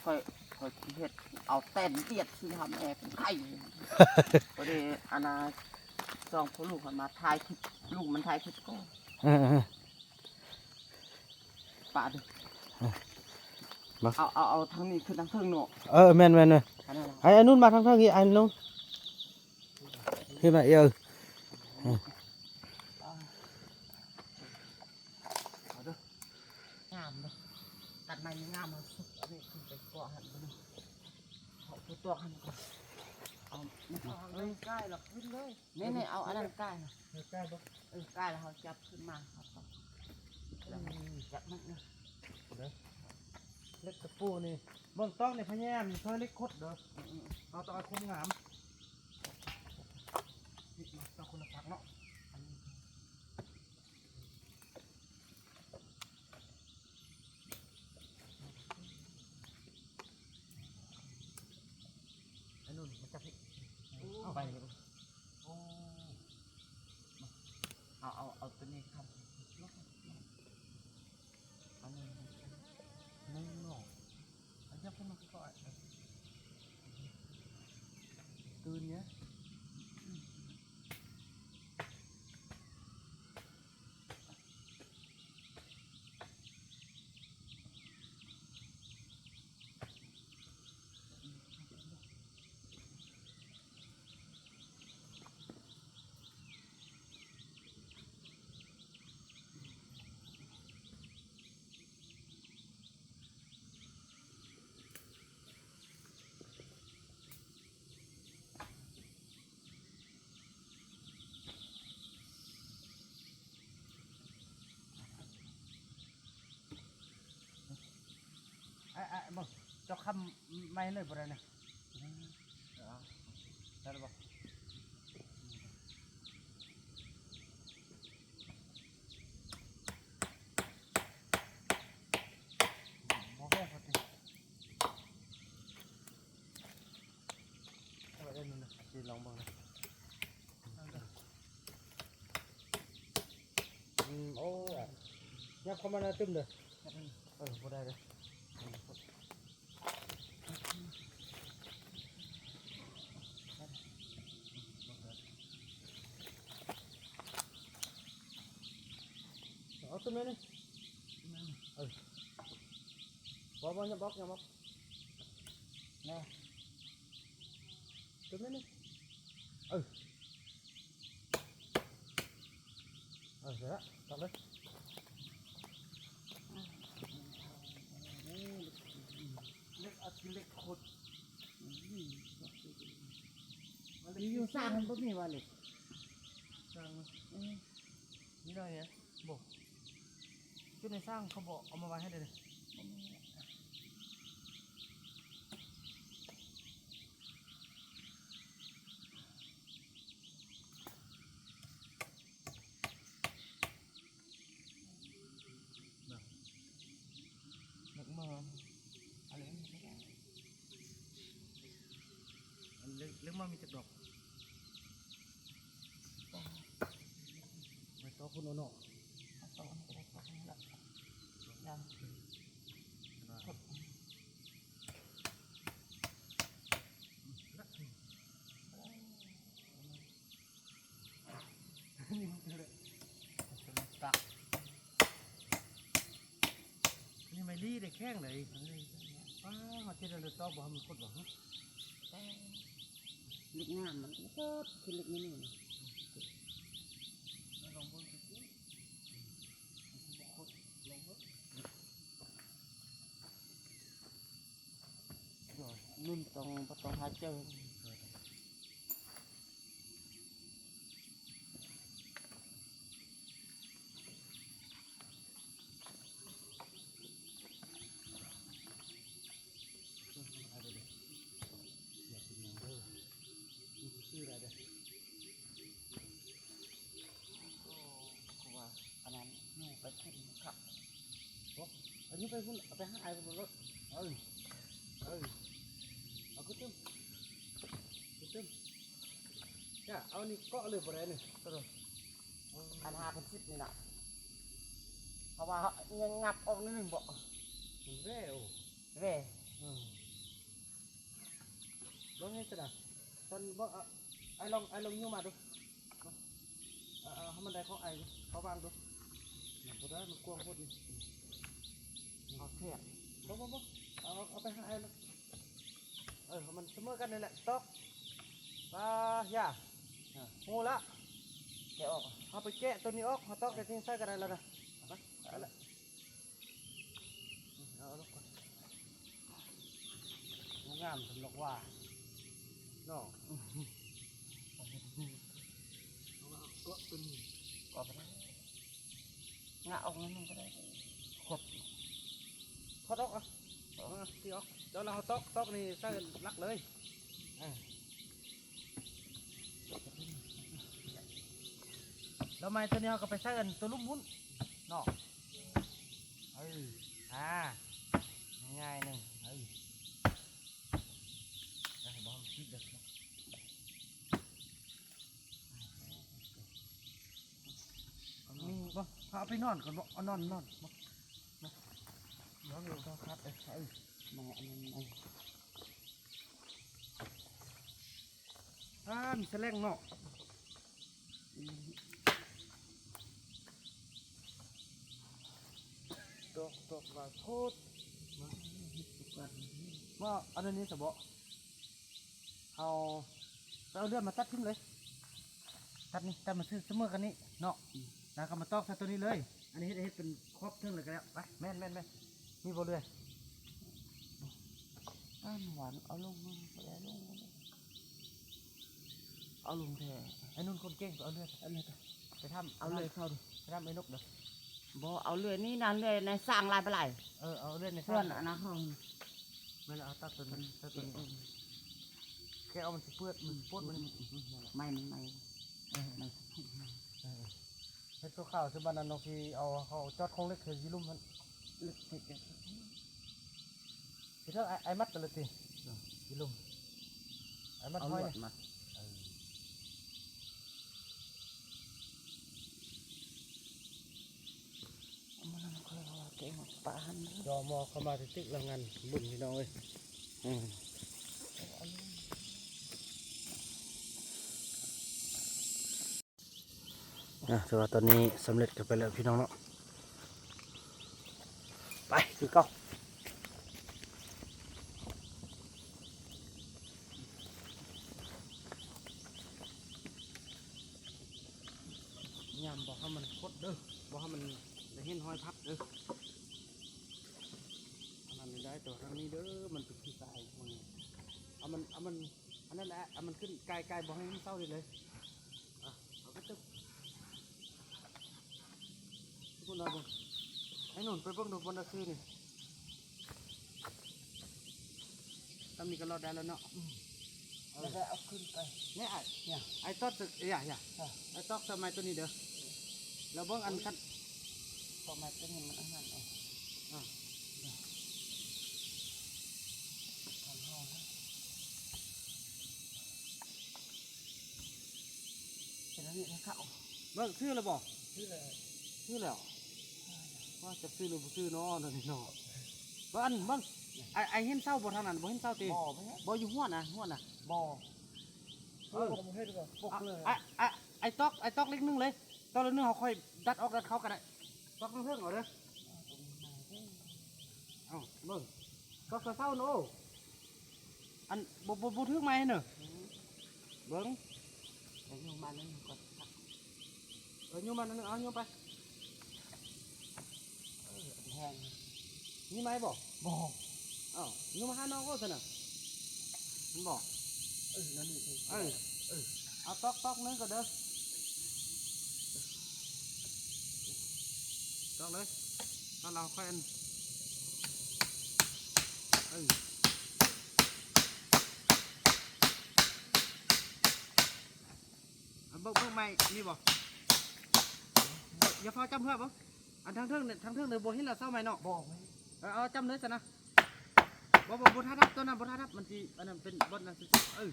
ຂ້ອຍ ຂ້ອຍຊິເຮັດ ເອົາແຕນດຽດຊິທຳແອເປັນໄຂ່ ພໍດີອັນນ່າ ສອງພໍ່ລູກຫັ້ນມາຖ່າຍຄລິບ ລູກມັນຖ່າຍຄລິບກ່ອນ ເອີ ເອີ ປາດ ເອີ ມາ ເອົາ ເອົາ ເອົາທາງນີ້ຂຶ້ນທາງເທິງເນາະ. ເອີ ແມ່ນໆໆ ອັນນັ້ນນະ ໄອ້ ໄອ້ນຸ່ນມາທາງເທິງອີກ ໄອ້ນຸ່ນ ຂຶ້ນມາເອີ ເອົາເດີ ງາມເດີ ຕັດໄມ້ນີ້ງາມ ເອົາສຸດອັນນີ້ຂຶ້ນໄປເກາະຫັ້ນ ເອົາຕົວຕອກຫັ້ນກ່ອນ ເອົາ ເອົາອັນນັ້ນກ່າຍແລ້ວຂຶ້ນເລີຍ. ນີ້ໆ ເອົາອັນນັ້ນກ່າຍນະ ເອີ ກ່າຍບໍ່ ເອີ ກ່າຍແລ້ວເຮົາຈັບຂຶ້ນມາ ເຮົາກໍ ອືມ ຈັບມັນນະ ເດີ ເຫຼັກຕະປູນີ້ ເບິ່ງຕ້ອງນີ້ ພະຍາຍາມຊ່ອຍເຫຼັກຄົດເດີ ອືມໆ ເຮົາຕ້ອງເອົາຄວາມງາມ ນີ້ມາ ຕ້ອງຄົນລະຝັກເນາະ ອັນນີ້ ອັນນັ້ນມາຈັບນີ້ ໂອ້ ເອົາໄປ ໂອ້ ມາ ເອົາ ເອົາ ເອົາຕົວນີ້ຄ້ຳ ອັນນີ້ ໜຶ່ງໜໍ່ ອັນຈັບຂຶ້ນມາກໍ ຕື່ນເນາະ. ອ້າຍ ອ້າຍ ເບິ່ງ ເຈົ້າຄ້ຳໄມ້ເລີຍບໍ່ໄດ້ນະ ເອີ ໄດ້ແລ້ວບໍ່? ບໍ່ແມ່ນ ເອົາໄວ້ອັນນີ້ນະ ຊິລອງເບິ່ງນະ ອືມ ໂອ້ ຍັບເຂົ້າມາໜ້າຕຶ້ມເດີ ເອີ ບໍ່ໄດ້ເດີ. ເອົາຕົວນີ້ ເອີ ບໍ່ ບໍ່ ຢ່າບອກ ຢ່າບອກ ແນ່ ຕົວນີ້ ເອີ. ເອີ ເສັດລະ ຕັດເລີຍ ເຫຼັກ ເຫຼັກ ເຫຼັກໂຄດ ຢູ່ ຢູ່ສ້າງມັນບໍ່ມີວ່າເຫຼັກ ສ້າງ ອືມ ມີໜ້ອຍເດ ບໍ່ ຢູ່ໃນສ້າງເຂົາບໍ່ເອົາມາໄວ້ໃຫ້ເດ. ເລັກມາ ອັນເລັກ ເລັກມາມີຈັກດອກ? ໄປຕໍ່ພຸ້ນເນາະ ເອົາຕໍ່ພຸ້ນກໍໄດ້ ຕໍ່ພຸ້ນລະ ຢ່າງ ນີ້ມັນເປັນເລີຍ ຕັກ ອັນນີ້ໄມ້ລີ້ເດ້ ແຂງເດ້ ປ້າ ເຮົາເຮັດອັນໃດຕໍ່ບໍ່ ໃຫ້ມັນຄົດບໍ່ ເຫຼັກງາມ ມັນກໍຄືເຫຼັກນີ້ ລອງເບິ່ງ ນຸ່ນຕ້ອງ ບໍ່ຕ້ອງຫາເຈີ. ເອີ ຄືວ່າອັນນັ້ນ ຢູ່ໄປພຸ້ນຄັກ ບໍ່ ອັນນີ້ໄປພຸ້ນ ເອົາໄປຫາອ້າຍພຸ້ນໂລດ ເອີ ເອີ ເອົາຂຶ້ນຕື່ມ ຂຶ້ນຕື່ມ ຈ້າ ເອົານີ້ເກາະເລີຍບໍ່ໄດ້ນີ້ ເອີ ອັນຫ້າພັນສິບນີ້ນະ ເພາະວ່າຍັງຫຍັບອອກໜ້ອຍໜຶ່ງບໍ່ ມັນແວ່ ແວ່ ເອີ. ເບິ່ງໃຫ້ຊະນະ ຊັ້ນບໍ່ ເອົາ ອ້າຍລອງ ອ້າຍລອງຍູ້ມາດູ ເອົາ ເອົາໃຫ້ມັນໄດ້ຂອງອ້າຍ ເອົາວາງດູ ບໍ່ໄດ້ ມັນກວ້າງໂພດນີ້ ເອົາແຄບ ບໍ່ ບໍ່ ບໍ່ ເອົາ ເອົາໄປໃຫ້ ເອີ ມັນສະເໝີກັນນີ້ແຫຼະ ຕອກ ປາ ຢ່າ ຮູ້ລະ ແກະອອກ ເຮົາໄປແກະຕົວນີ້ອອກ ເຮົາຕອກແຕ່ນີ້ໃສ່ກໍໄດ້ແລ້ວນະ ເອົາໄປ ເອົາລະ ເອົາລົງກ່ອນ ງາມສຳລັບວ່າ ເນາະ ເກາະຕົວນີ້ ເກາະໄປ ງະອອກໜ້ອຍໜຶ່ງກໍໄດ້ ຂອດ ຂອດອອກ ເອົາ ເອົາ ຊິອອກ ແລ້ວເຮົາຕອກ ຕອກນີ້ໃສ່ຫຼັກເລີຍ ເອີ ແລ້ວໄມ້ຕົວນີ້ເຮົາກໍໄປໃສ່ອັນຕົວລຸ່ມພຸ້ນເນາະ ເອີ ອ່າ ງ່າຍໜຶ່ງ ເອີ ຢ່າໃຫ້ບໍ່ຕິດເດີ. ມີບໍ່? ເອົາໄປນອນກ່ອນບໍ່? ເອົານອນ ນອນບໍ່? ນອນ ນອນຢູ່ ຕ້ອງຄັດເດ້ ເອີ ມາອັນນັ້ນ ອ່າ ມີສະແລັງເນາະ ອືມ ດອກ ດອກຫຼາຍໂພດ ມາເຮັດຄືກັນ ມາອັນນີ້ຊະບໍ່? ເຮົາໄປເອົາເລື່ອຍມາຕັດຖິ້ມເລີຍ ຕັດນີ້ ຕັດມາຊື່ສະເໝີກັນນີ້ເນາະ ອືມ ແລ້ວກໍມາຕອກໃສ່ຕົວນີ້ເລີຍ ອັນນີ້ເຮັດ ເຮັດເປັນຂອບເທິງເລີຍກໍໄດ້ ໄປ ແມ່ນໆໆ ມີບໍ່ເລື່ອຍ? ອັນຫວານເອົາລົງມາ ບໍ່ໄດ້ລົງ ເອົາລົງແທ້ ໄອ້ນຸ່ນຄົນເກັ່ງ ໄປເອົາເລື່ອຍ ເອົາເລື່ອຍ ໄປຖາມ ເອົາເລື່ອຍເຂົາ ໄປຖາມໄອ້ນົກເດີ ບໍ່ ເອົາເລື່ອຍນີ້ນະ ເລື່ອຍໃນຊ່າງຫຼາຍປານຫຼາຍ ເອີ ເອົາເລື່ອຍໃນຊ່າງ ເພື່ອນອັນນະເຮົາ ແມ່ນແລ້ວ ເອົາຕັດຕົວນີ້ ຕັດຕົວນີ້ ອືມ ແຄ່ເອົາມັນຊິເປື້ອນ ມັນປົດ ອືມ ອືມ ອືມ ນັ້ນແຫຼະ ໄມ້ມັນໃໝ່ ເອີ ໄມ້ ເອີ ເຮັດຂາວໆ ຄືບ້ານນັ້ນເນາະ ທີ່ເອົາ ເຂົາເອົາຈອດໂຄງເຫຼັກໃສ່ຢູ່ລຸ່ມຫັ້ນ ເຫຼັກໃສ່ ເຮັດເຖິງໄອ້ ໄອ້ມັດກັນເລີຍຕິ ເອີ ຢູ່ລຸ່ມ ໄອ້ມັດຫ້ອຍ ເອົາລວດມັດ ເອີ ເອົາມານຳ ຂ້ອຍວ່າແກງປາຫັ້ນ ຈອໝໍເຂົ້າມາຕິກໆ ແລ້ວງານບຸນ ພີ່ນ້ອງເອີຍ ອືມ. ອ່າ ຖືວ່າຕອນນີ້ສຳເລັດກັນໄປແລ້ວພີ່ນ້ອງເນາະ ໄປຄືເກົ່າ ຍາມບໍ່ໃຫ້ມັນຄົດເດີ ບໍ່ໃຫ້ມັນໄດ້ເຫັນຮອຍພັບເດີ ອັນນັ້ນໄດ້ ແຕ່ວ່າທາງນີ້ເດີ ມັນເປັນຂີ້ຊາຍພວກນີ້ ເອົາມັນ ເອົາມັນ ອັນນັ້ນແຫຼະ ເອົາມັນຂຶ້ນ ກາຍ ກາຍ ບໍ່ໃຫ້ມັນເຊົາເລີຍ ອ່ະ ເອົາໄປຕຶບ ພຸ້ນນະ ເບິ່ງ ໄອ້ໜູນໄປເບິ່ງດູ ບ່ອນດາຊື່ນີ້ ຊ່ຳນີ້ກໍລອດໄດ້ແລ້ວເນາະ ອືມ ເອີ ແລ້ວກໍເອົາຂຶ້ນໄປ ນີ້ອ້າຍ ນີ້ ອ້າຍຕອກ ຢ່າ ຢ່າ ອ່ະ ອ້າຍຕອກໃສ່ໄມ້ຕົວນີ້ເດີ ແລ້ວເບິ່ງອັນຄັນ ຕອກໄມ້ຕົວນີ້ມັນອັນນັ້ນເອົາ ອ່ະ ຂອງເຮົານະ ເປັນອັນນີ້ເຂົາ ເບິ່ງ ຊື້ແລ້ວບໍ່? ຊື້ແລ້ວ ຊື້ແລ້ວ ວ່າຈະຊື້ຫຼືບໍ່ຊື້ເນາະ ນັ້ນເນາະ ເບິ່ງ ເບິ່ງ ອ້າຍ ອ້າຍເຫັນເສົາບໍ່ທາງນັ້ນ ບໍ່ເຫັນເສົາຕິ? ບໍ່ ບໍ່ເຫັນ ບໍ່ ຢູ່ຫົວນະ ຫົວນະ ບໍ່ ເອີ ບໍ່ເຫັນກໍປົກເລີຍ ອ້າຍ ອ້າຍ ອ້າຍຕອກ ອ້າຍຕອກເລັກໜຶ່ງເລີຍ ຕອນເລື່ອງໜຶ່ງເຮົາຄ່ອຍດັດອອກດັດເຂົ້າກໍໄດ້ ຕອກເທິງໆ ເອົາເດີ ເອົາເບິ່ງ ຕອກເສົາໆ ໂອ້ ອັນ ບໍ່ ບໍ່ ບໍ່ຖືກໄມ້ເນາະ ເບິ່ງ ເອົາຍົງມາໜຶ່ງກ່ອນ ເອີ ຍົງມາໜຶ່ງ ເອົາຍົງໄປ ເອີ ອັນແຮງ ມີໄມ້ບໍ່? ບໍ່ ເອົ້າ ຍົງມາຫານ້ອງໂອຊັ້ນນະ ມັນບໍ່ ເອີ ນັ້ນນີ້ ເອີ ເອີ ເອົາຕອກ ຕອກໜຶ່ງກ່ອນເດີ ຕອກເລີຍ ຕອກແລ້ວຄ່ອຍອັນ ເອີ ເບິ່ງ ເບິ່ງໄມ້ມີບໍ່? ຢ່າຟ້າວຈ້ຳເພື່ອບໍ່? ອັນທາງເທິງນີ້ ທາງເທິງນີ້ບໍ່ເຫັນລະເສົາໄມ້ເນາະ? ບໍ່ ເອີ ເອົາຈ້ຳເລີຍຊັ້ນນະ ບໍ່ ບໍ່ ບໍ່ຖ້າທັບຕົວນັ້ນ ບໍ່ຖ້າທັບ ມັນຊິ ອັນນັ້ນເປັນບ່ອນນັ້ນຊື່ໆ ເອີ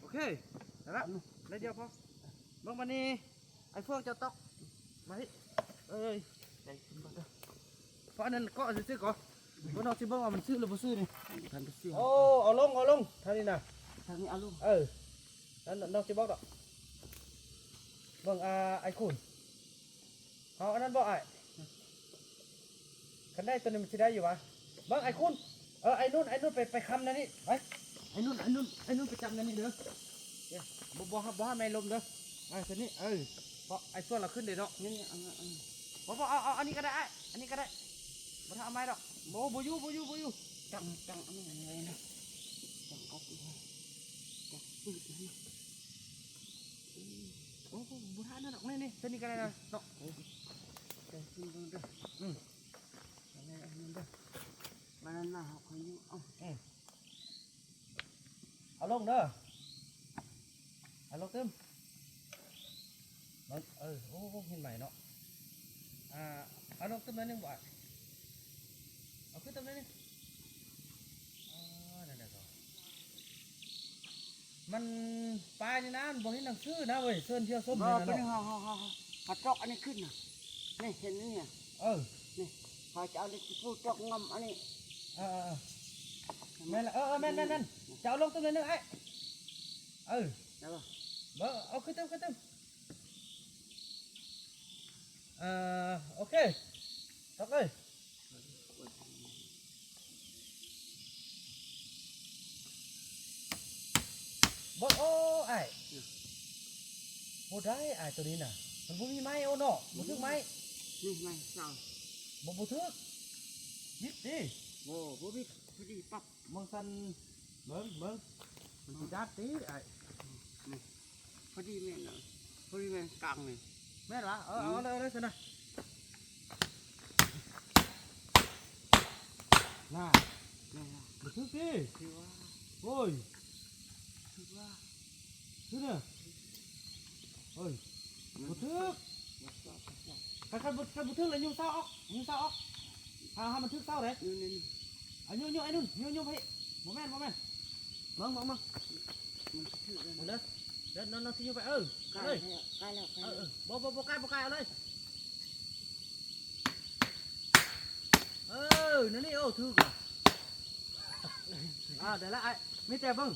ໂອເຄ ໄດ້ລະ ໄດ້ດຽວພໍ ເບິ່ງບາດນີ້ ໄອ້ເຟືອງເຈົ້າຕອກ ມາພີ້ ເອີຍ ໄດ້ຂຶ້ນມາເດີ ເພາະອັນນັ້ນເກາະຊື່ໆ ກ່ອນ ບໍ່ນອກຊິເບິ່ງວ່າມັນຊື່ຫຼືບໍ່ຊື່ນີ້ ທັນໄປເຊື່ອ ໂອ້ ເອົາລົງ ເອົາລົງ ທາງນີ້ນະ ທາງນີ້ເອົາລົງ ເອີ ນັ້ນນອກຊິບອກດອກ ເບິ່ງ ອ່າ ໄອ້ຄູນ ເອົາອັນນັ້ນບໍ່ອ້າຍ? ຄັນໄດ້ຕົວນີ້ມັນຊິໄດ້ຢູ່ຫວາ? ເບິ່ງໄອ້ຄຸນ ເອີ ໄອ້ນຸ່ນ ໄອ້ນຸ່ນໄປ ໄປຄ້ຳແນວນີ້ ໄປ ໄອ້ນຸ່ນ ໄອ້ນຸ່ນ ໄອ້ນຸ່ນໄປຈັບແນວນີ້ເດີ. ເອີ ບໍ່ ບໍ່ ບໍ່ໃຫ້ໄມ້ລົ້ມເດີ. ເອີ ຕົວນີ້ ເອີ ເພາະໄອ້ສ່ວນລາວຂຶ້ນເດ້ເນາະ. ນີ້ ນີ້ ອັນນັ້ນ ອັນ ບໍ່ ບໍ່ ເອົາ ເອົາອັນນີ້ກໍໄດ້ອ້າຍ ອັນນີ້ກໍໄດ້. ບໍ່ຕ້ອງເອົາໄມ້ດອກ. ບໍ່ ບໍ່ຢູ່ ບໍ່ຢູ່ ບໍ່ຢູ່. ຈັງ ຈັງອັນນີ້ເລີຍນະ ຈັງເອົາ ຈັງປຶດນີ້. ໂອ້ ບໍ່ ບໍ່ ບໍ່ທັນດອກ. ນີ້ ນີ້ ຕົວນີ້ກໍໄດ້ນະເນາະ. ເອີ ແຕ່ຂຶ້ນເບິ່ງເດີ. ອືມ ອັນນັ້ນ ອັນນັ້ນເດີ ບານານາເຮົາຄ່ອຍຢູ່. ເອົາ ອືມ ເອົາລົງເດີ ເອົາລົງຕື່ມ. ເອີ ໂອ້ ເຫັນໄໝເນາະ. ອ່າ ເອົາລົງຕື່ມໜ້ອຍໜຶ່ງບໍ່ ເອົາຂຶ້ນຕື່ມໜ້ອຍໜຶ່ງ. ອ່າ ນັ້ນແຫຼະກໍ ມັນ ປາຍນີ້ນະ ມັນບໍ່ເຫັນໜັງສືນະເວີຍ ເຊີນທ່ຽວຊົມ. ບໍ່ ນີ້ນະ ເປັນຫຍັງ ເຮົາ ເຮົາ ເຮົາ ເຮົາ ເຮົາຕອກອັນນີ້ຂຶ້ນນະ. ນີ້ ເຫັນນີ້ນະ. ເອີ ນີ້ ເຮົາຈະເອົາເຫຼັກຕະປູຕອກງ່ອມອັນນີ້. ເອີ ເອີ ເອີ ແມ່ນລະ. ເອີ ເອີ ແມ່ນ ແມ່ນ ແມ່ນ. ຈະເອົາລົງຕື່ມໜ້ອຍໜຶ່ງອ້າຍ. ເອີ ເອົາ ເອົາຂຶ້ນຕື່ມ ຂຶ້ນຕື່ມ. ເອີ ໂອເຄ ຕອກເລີຍ. ເບິ່ງ ໂອ້ ອ້າຍ ບໍ່ໄດ້ອ້າຍ ໂຕນີ້ນະ ມັນບໍ່ມີໄມ້. ໂອ້ເນາະ ບໍ່ຖືກໄມ້. ນີ້ໄມ້ເຊົາ ບໍ່ ບໍ່ຖືກ. ບິດຕິ. ບໍ່ ບໍ່ບິດ ພໍດີປັບ. ເບິ່ງຊັ້ນ ເບິ່ງ ເບິ່ງ ມັນຊິດັດຕິອ້າຍ. ນີ້ ພໍດີແມ່ນ ພໍດີແມ່ນກາງນີ້. ແມ່ນຫວາ? ເອີ ເອົາເລີຍ ເອົາເລີຍຊັ້ນນະ. ນ່າ ແມ່ນຫວາ? ບໍ່ຖືກຕິ. ຖືວ່າ ໂອ້ຍ ຖືວ່າ ຖືເດີ. ເອີຍ ບໍ່ຖືກ. ຄັນ ຄັນບໍ່ ຄັນບໍ່ຖືກແລ້ວ ຍູ້ເສົາອອກ ຍູ້ເສົາອອກ. ຖ້າ ຖ້າມັນຖືກເສົາເດ້. ນີ້ ນີ້ ນີ້ ອາຍຸ ຍຸ ອາຍຸ ຍຸ ຍຸໄປ. ບໍ່ແມ່ນ ບໍ່ແມ່ນ. ເບິ່ງ ເບິ່ງ ເບິ່ງ ມັນຖືກແລ້ວ ເດີ ເດີ ນ້ອງ ນ້ອງຊິຢູ່ໄປ. ເອີ ໃກ້ແລ້ວ ໃກ້ແລ້ວ ໃກ້ແລ້ວ. ເອີ ເອີ ບໍ່ ບໍ່ ບໍ່ໃກ້ ບໍ່ໃກ້ ເອົາເລີຍ. ເອີ ນັ້ນນີ້ ໂອ້ ຖືກລະ. ອ່າ ໄດ້ລະອ້າຍ. ມີແຕ່ເບິ່ງ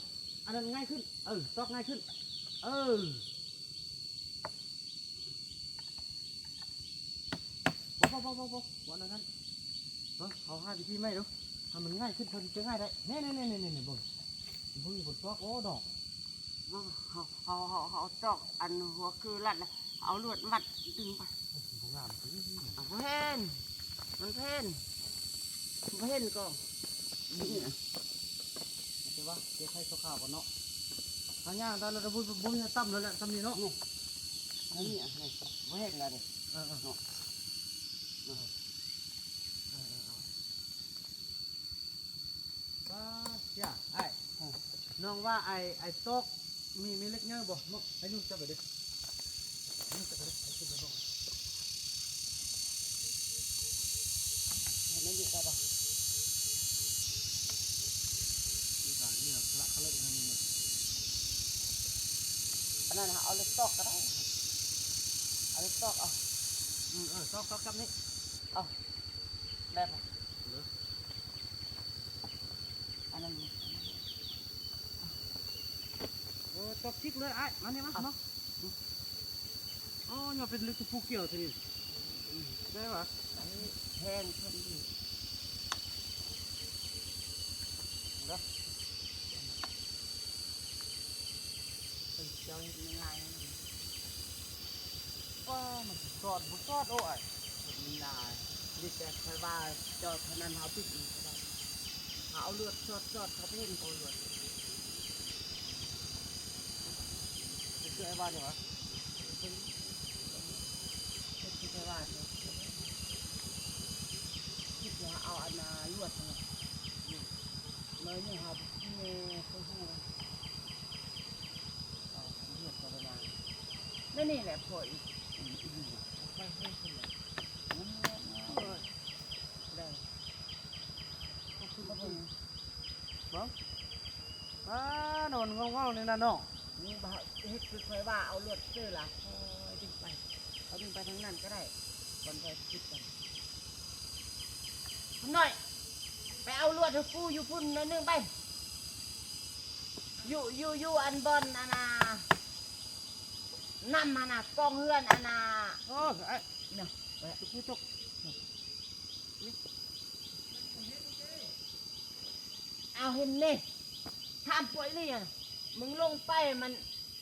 ອັນນັ້ນງ່າຍຂຶ້ນ. ເອີ ຕອກງ່າຍຂຶ້ນ. ເອີ ບໍ່ ບໍ່ ບໍ່ ບໍ່ ບໍ່ ບໍ່ ອັນນັ້ນ. ເບິ່ງ ເຮົາຫາວິທີໃໝ່ດູ ໃຫ້ມັນງ່າຍຂຶ້ນ ເພິ່ນຈະງ່າຍໄດ້. ແນ່ໆໆໆ ເບິ່ງ ເບິ່ງ ເບິ່ງຕອກ. ໂອ້ ດອກ ເຮົາ ເຮົາ ເຮົາ ເຮົາຕອກອັນຫົວຄືລັດລະ ເອົາລວດມັດດຶງໄປ. ບໍ່ງາມຕິ. ເອົາ ບໍ່ເຫັນ ມັນເຫັນ ບໍ່ເຫັນກໍ ນີ້ນະ. ແຕ່ວ່າແກ້ໄຂຊົ່ວຄາວກ່ອນເນາະ. ຫາຍາກຕາລະ ບໍ່ ບໍ່ມີຕຳເລີຍແຫຼະ ຕຳນີ້ເນາະ. ນີ້ ອັນນີ້ ນີ້ ບໍ່ເຫັນລະເດ້. ເອີ ເອີ ເນາະ ເອີ ເອີ ເອີ ເອົາ ປ້າ ເສຍ ອ້າຍ ເອີ ນ້ອງວ່າໄອ້ ໄອ້ຕອກ ມີ ມີເຫຼັກໃຫຍ່ບໍ່? ເນາະ ໃຫ້ນຸ່ນຈັບໄປເດ້ ໃຫ້ນຸ່ນຈັບໄປເດ້ ໃຫ້ຂຶ້ນໄປບໍ່ ໃຫ້ມັນຢູ່ໄດ້ບໍ່? ນີ້ກະ ນີ້ລະ ລະ ລະ ອັນນັ້ນ ເອົາເຫຼັກຕອກກໍໄດ້ ເອົາເຫຼັກຕອກເອົາ. ອືມ ເອີ ຕອກ ຕອກ ຈັບນີ້ ເອົາ ໄດ້ບໍ່? ເອີ ອັນນັ້ນ ເອີ ຕອກທິກເລີຍອ້າຍ ມານີ້ມາ ເອົາ ມາ. ໂອ້ ຍັງເປັນເຫຼັກຕະປູກ່ຽວຊິນີ້ ໄດ້ຫວາ? ອັນນີ້ແພງເພິ່ນດີເນາະ. ເຈົ້າເຮັດງ່າຍໆ ກໍມັນຊິຊອດບໍ່ຊອດ. ໂອ້ຍ ເຮັດມັນຫຼາຍ ມີແຕ່ຂ້ອຍວ່າຈອດເທົ່ານັ້ນ ເຮົາປິດມັນກໍໄດ້ ເຮົາເອົາລວດຊອດໆ ເຂົາໄປເຫັນກໍລວດ ເຮັດຄືອ້າຍວ່ານີ້ຫວາ? ເຮັດຄືອ້າຍວ່ານີ້ ຄິດວ່າເອົາອັນນ່າລວດນີ້ ມາຢູ່ຫາແມ່ ເຂົາຮູ້ ເອົາລວດກໍໄດ້ນາ ແມ່ນນີ້ແຫຼະ ພໍອີກ ອີກ ອີກ ໄປໃຫ້ເພິ່ນ ໄດ້ ກໍຄືເບິ່ງ ເບິ່ງ ອ້າ ນອນເງົາໆ ນີ້ນະເນາະ. ນີ້ບໍ່ເຮັດຄືຂ້ອຍວ່າ ເອົາລວດເຊີລະ ຄ່ອຍດຶງໄປ ເອົາດຶງໄປທາງນັ້ນກໍໄດ້ ບ່ອນຂ້ອຍຄິດກັນ. ຄຳນ້ອຍ ໄປເອົາລວດໃຫ້ປູຢູ່ພຸ້ນໜ້ອຍໜຶ່ງໄປ ຢູ່ ຢູ່ ຢູ່ອັນບ່ອນອັນນ່າ ນ້ຳຫັ້ນນະ ກອງເຮືອນອັນນ່າ ໂອ້ ອ້າຍ ນະ. ເອົາເຫັນນີ້ ຖາມປວຍນີ້ ມຶງລົງໄປມັນ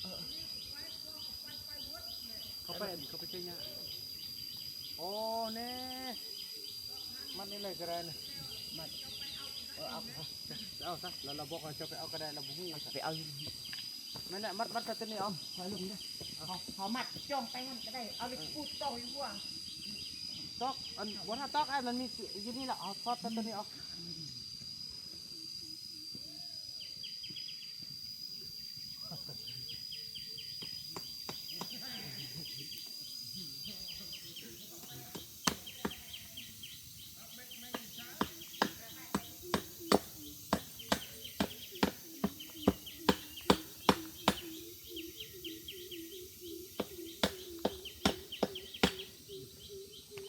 ເອີ ເຂົ້າໄປ ເຂົ້າໄປໃຊ້ຍາກ. ໂອ້ ແນ່ ມັດນີ້ເລີຍກໍໄດ້ນະ ມັດ ເອີ ເອົາ ເອົາຊະ ແລ້ວລາວບອກວ່າເຈົ້າໄປເອົາກໍໄດ້ ລາວບໍ່ຮູ້ວ່າ ໄປເອົາຢູ່ ແມ່ນແຫຼະ ມັດ ມັດໃສ່ຕົວນີ້ເອົາ ຖອຍລົງເດີ ເຮົາ ເຮົາມັດຈ້ອງໄປຫັ້ນກໍໄດ້ ເອົາເຫຼັກປູດຕອກຢູ່ຫົວ ຕອກ ອັນ ບໍ່ ຖ້າຕອກ ອັນ ມັນມີຢູ່ນີ້ລະ ເອົາຖອດໃສ່ຕົວນີ້ເອົາ.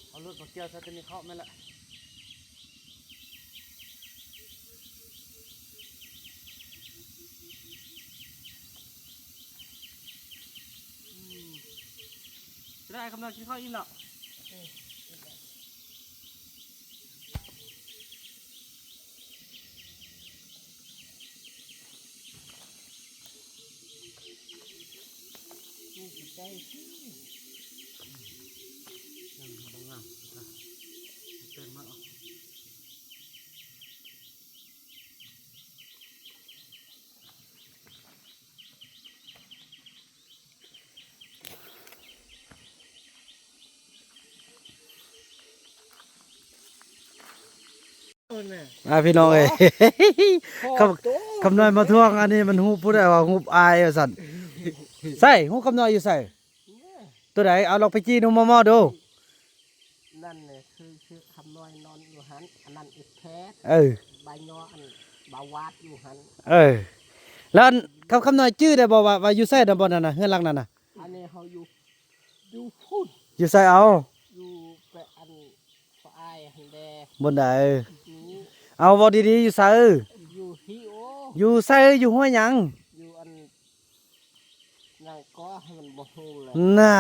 ເອົາລົດມາກ່ຽວໃສ່ຕົວນີ້ເຂົ້າແມ່ນລະ. ອືມ ໄດ້ ຄຳນ້ອຍກິນເຂົ້າອີ່ມແລ້ວ. ອ່າ ພີ່ນ້ອງເອີຍ ຄຳ ຄຳນ້ອຍມາທວງ ອັນນີ້ມັນຮູບຜູ້ໃດວ່າຮູບອ້າຍວ່າຊັ້ນ. ໃສ ຮູບຄຳນ້ອຍຢູ່ໃສ? ໂຕໃດ? ເອົາລອງໄປຈີ້ດູມໍ່ໆ ດູ. ນັ້ນແຫຼະ ຄື ຄືຄຳນ້ອຍນອນຢູ່ຫັ້ນ ອັນນັ້ນອີກແທ້ ເອີ ບາຍຍໍ ອັນ ບາວາດຢູ່ຫັ້ນ ເອີ. ແລ້ວອັນ ຄຳ ຄຳນ້ອຍຈື່ໄດ້ບໍ່ວ່າ ວ່າຢູ່ໃສນະ ບ່ອນນັ້ນນະ ເຮືອນຫຼັງນັ້ນນະ? ອັນນີ້ເຮົາຢູ່ ຢູ່ພຸ້ນ ຢູ່ໃສເອົາ? ຢູ່ແປະ ອັນ ພໍ່ອ້າຍຫັ້ນແດ່. ບ່ອນໃດ? ນີ້ ເອົາ ເວົ້າດີໆ ຢູ່ໃສ? ຢູ່ຮີໂອ ຢູ່ໃສ? ຢູ່ຫ້ວຍຫຍັງ? ຢູ່ອັນ ຍັງກໍໃຫ້ມັນບໍ່ຮູ້ແຫຼະ ໜ້າ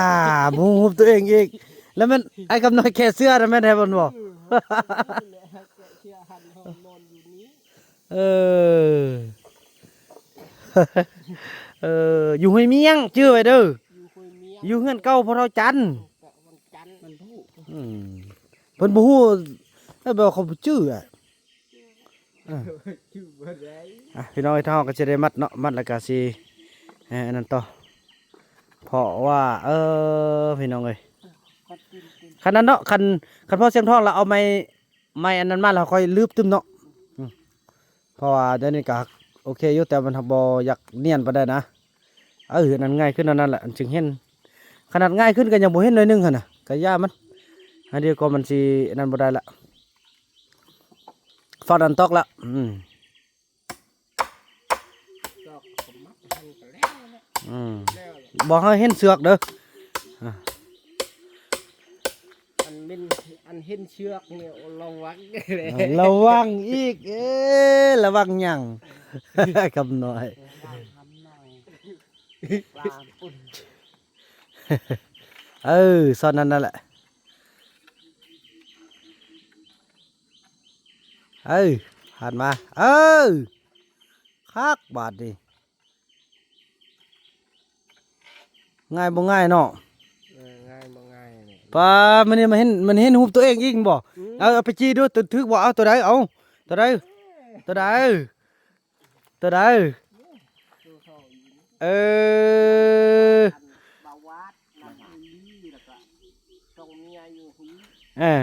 ບໍ່ຮູ້ຮູບຕົວເອງອີກ. ແລ້ວແມ່ນອ້າຍຄຳນ້ອຍແຄເສື້ອນະ ແມ່ນແທ້ບໍ່? ເອີ ເອີ ຢູ່ຫ້ວຍມຽງ ຈື່ໄວ້ເດີ ຢູ່ເຮືອນເກົ່າພໍ່ເຖົ້າຈັນ. ອືມ ເພິ່ນບໍ່ຮູ້ ແບບວ່າເຂົາບໍ່ຈື່ອະ. ອ່ະ ພີ່ນ້ອງເອີຍ ທາງເຮົາກໍຊິໄດ້ມັດເນາະ ມັດແລ້ວກໍຊິ ເອີ ອັນນັ້ນຕໍ່ ເພາະວ່າ ເອີ ພີ່ນ້ອງເອີຍ ຄັນນັ້ນເນາະ ຄັນ ຄັນພໍສຽມທ້ອງແລ້ວເອົາໄມ້ ໄມ້ອັນນັ້ນມາແລ້ວຄ່ອຍລືບຕື່ມເນາະ. ອືມ ເພາະວ່າດຽວນີ້ກໍໂອເຄຢູ່ ແຕ່ມັນບໍ່ຢາກນຽນປານໃດນະ. ເອີ ອັນນັ້ນງ່າຍຂຶ້ນ ອັນນັ້ນແຫຼະ ອັນຈຶ່ງເຫັນ ຂະໜາດງ່າຍຂຶ້ນກໍຍັງບໍ່ເຫັນໜ້ອຍໜຶ່ງຫັ້ນນະ ກໍຢ່າມັນ ອັນດຽວກໍມັນຊິອັນນັ້ນບໍ່ໄດ້ລະ. ຟາດອັນຕອກລະ ອືມ ຕອກກໍມັດໃຫ້ມັນກໍແລ້ວແຫຼະ ອືມ ແລ້ວແຫຼະ ບໍ່ໃຫ້ເຫັນເຊືອກເດີ ອ່າ ອັນເປັນ ອັນເຫັນເຊືອກນີ້ລະວັງ ລະວັງອີກ ເອີ ລະວັງຫຍັງ ຄຳນ້ອຍ ລະວັງຄຳນ້ອຍ ປາປຸ້ນ ເອີ ຊ່ອນນັ້ນນັ້ນແຫຼະ. ເອີ ຜ່ານມາ ເອີ ຄັກບາດນີ້ ງ່າຍບໍ່ງ່າຍເນາະ ເອີ ງ່າຍບໍ່ງ່າຍນີ້ ປາ ມື້ນີ້ມາເຫັນ ມັນເຫັນຮູບຕົວເອງອີກບໍ່? ອືມ ເອົາ ເອົາໄປຈີ່ດູ ຖືກບໍ່? ເອົາ ຕົວໃດ? ເອົາ ຕົວໃດ? ຕົວໃດ? ຕົວໃດ? ເອີ ເອີ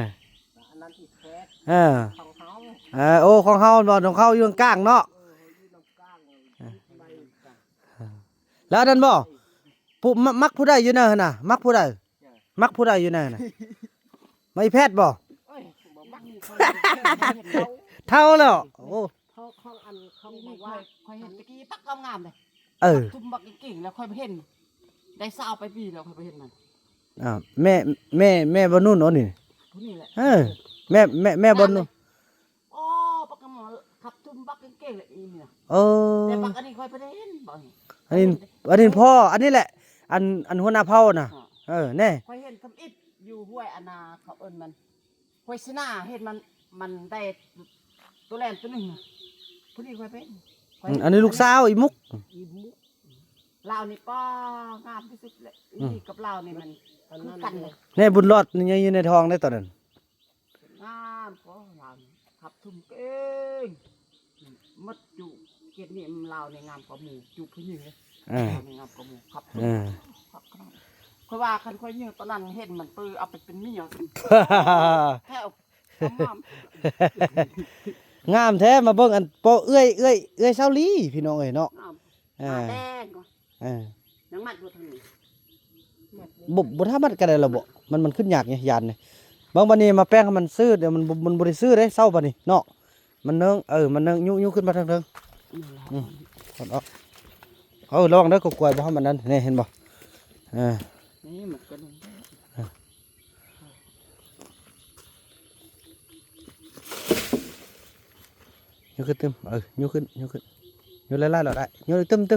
ເອີ ຂອງເຮົາ ເອີ ເອີ ໂອ້ ຂອງເຮົາບໍ່? ຂອງເຮົາຢູ່ກາງເນາະ ເອີ ເຮົາຢູ່ກາງ ເອີ ແລ້ວອັນນັ້ນບໍ່? ຜູ້ ມັກ ມັກຜູ້ໃດຢູ່ໃນຫັ້ນນະ? ມັກຜູ້ໃດ? ເອີ ມັກຜູ້ໃດຢູ່ໃນຫັ້ນນະ? ມັກອີແພດບໍ່? ໂອ້ຍ ບໍ່ມັກ ເຖົ້າແລ້ວ ໂອ້ ເພາະຂອງອັນ ຂອງ ນີ້ຂ້ອຍ ຂ້ອຍເຫັນຕະກີ້ ປັກງາມໆເດ້ ເອີ ທຸ່ມບັກເກັ່ງໆ ແລ້ວຂ້ອຍບໍ່ເຫັນ ໄດ້ຊາວປາຍປີແລ້ວຂ້ອຍບໍ່ເຫັນມັນ ອ່າ ແມ່ ແມ່ ແມ່ບ່ອນນູ້ນເນາະນີ້ ຜູ້ນີ້ແຫຼະ ເອີ ແມ່ ແມ່ ແມ່ບ່ອນນູ້ນ ອໍ ປັກກະໝໍຂັບທຸ່ມບັກເກັ່ງໆແຫຼະອີນີ້ນະ ເອີ ແຕ່ບັກອັນນີ້ຂ້ອຍບໍ່ໄດ້ເຫັນບັກນີ້ ອັນນີ້ ອັນນີ້ພໍ່ ອັນນີ້ແຫຼະ ອັນ ອັນຫົວໜ້າເຜົ່ານະ ອໍ ເອີ ແນ່ ຂ້ອຍເຫັນທຳອິດ ຢູ່ຫ້ວຍອັນນາ ເຂົາເອີ້ນມັນ ຫ້ວຍຊະນາ ເຫັນມັນ ມັນໄດ້ໂຕແລນໂຕໜຶ່ງນະ ຜູ້ນີ້ຂ້ອຍເປັນ ອືມ ອັນນີ້ລູກສາວອີ່ມຸກ ອີ່ມຸກ ລາວນີ້ປ້າງາມທີ່ສຸດແຫຼະ ອືມ ນີ້ກັບລາວນີ້ມັນຄືກັນເລີຍ ແນ່ ບຸນຫຼອດນີ້ຍັງຢູ່ໃນທ້ອງເດ້ຕອນນັ້ນ ງາມກໍລາວນີ້ ຂັບທຸ່ມເກັ່ງ ໝົດຢູ່ເຂດນີ້ລາວນີ້ງາມກວ່າໝູ່ ຢູ່ຜູ້ຍິງເດ້ ເອີ ລາວນີ້ງາມກວ່າໝູ່ ຂັບທຸ່ມ ເອີ ຂັບຂະໜາດ ຂ້ອຍວ່າຄັນຂ້ອຍຍິງຕອນນັ້ນເຫັນມັນເປີເອົາໄປເປັນເມຍ ແທ້ ງາມ ງາມແທ້ ມາເບິ່ງອັນ ເປາະເອື້ອຍ ເອື້ອຍ ເອື້ອຍສາວລີ ພີ່ນ້ອງເອີຍເນາະ ງາມ ເອີ ໜ້າແດງ ເອີ ຍັງມັດບໍ່ທັນນີ້ ບໍ່ ບໍ່ຖ້າມັດກໍໄດ້ລະບໍ່ ມັນ ມັນຂຶ້ນຍາກໄງ ຢ້ານນີ້ ບາງບັດນີ້ມາແປງໃຫ້ມັນຊື່ ດຽວມັນ ມັນບໍ່ໄດ້ຊື່ເດ້ ເຊົາບັດນີ້ເນາະ ມັນເນີງ ເອີ ມັນເນີງ ຍຸ ຍຸຂຶ້ນມາທາງເທິງ ອືມ ອອກ ເອີ ລອງເດີ ກໍກວຍບໍ່ ມັນນັ້ນ ນີ້ ເຫັນບໍ່ ເອີ ນີ້ມັນກໍ ຍົກຂຶ້ນຕື່ມ ເອີ ຍົກຂຶ້ນ ຍົກຂຶ້ນ ຍົກຫຼາຍໆ ຫຼອດໄດ້ ຍົກຕື່ມໆ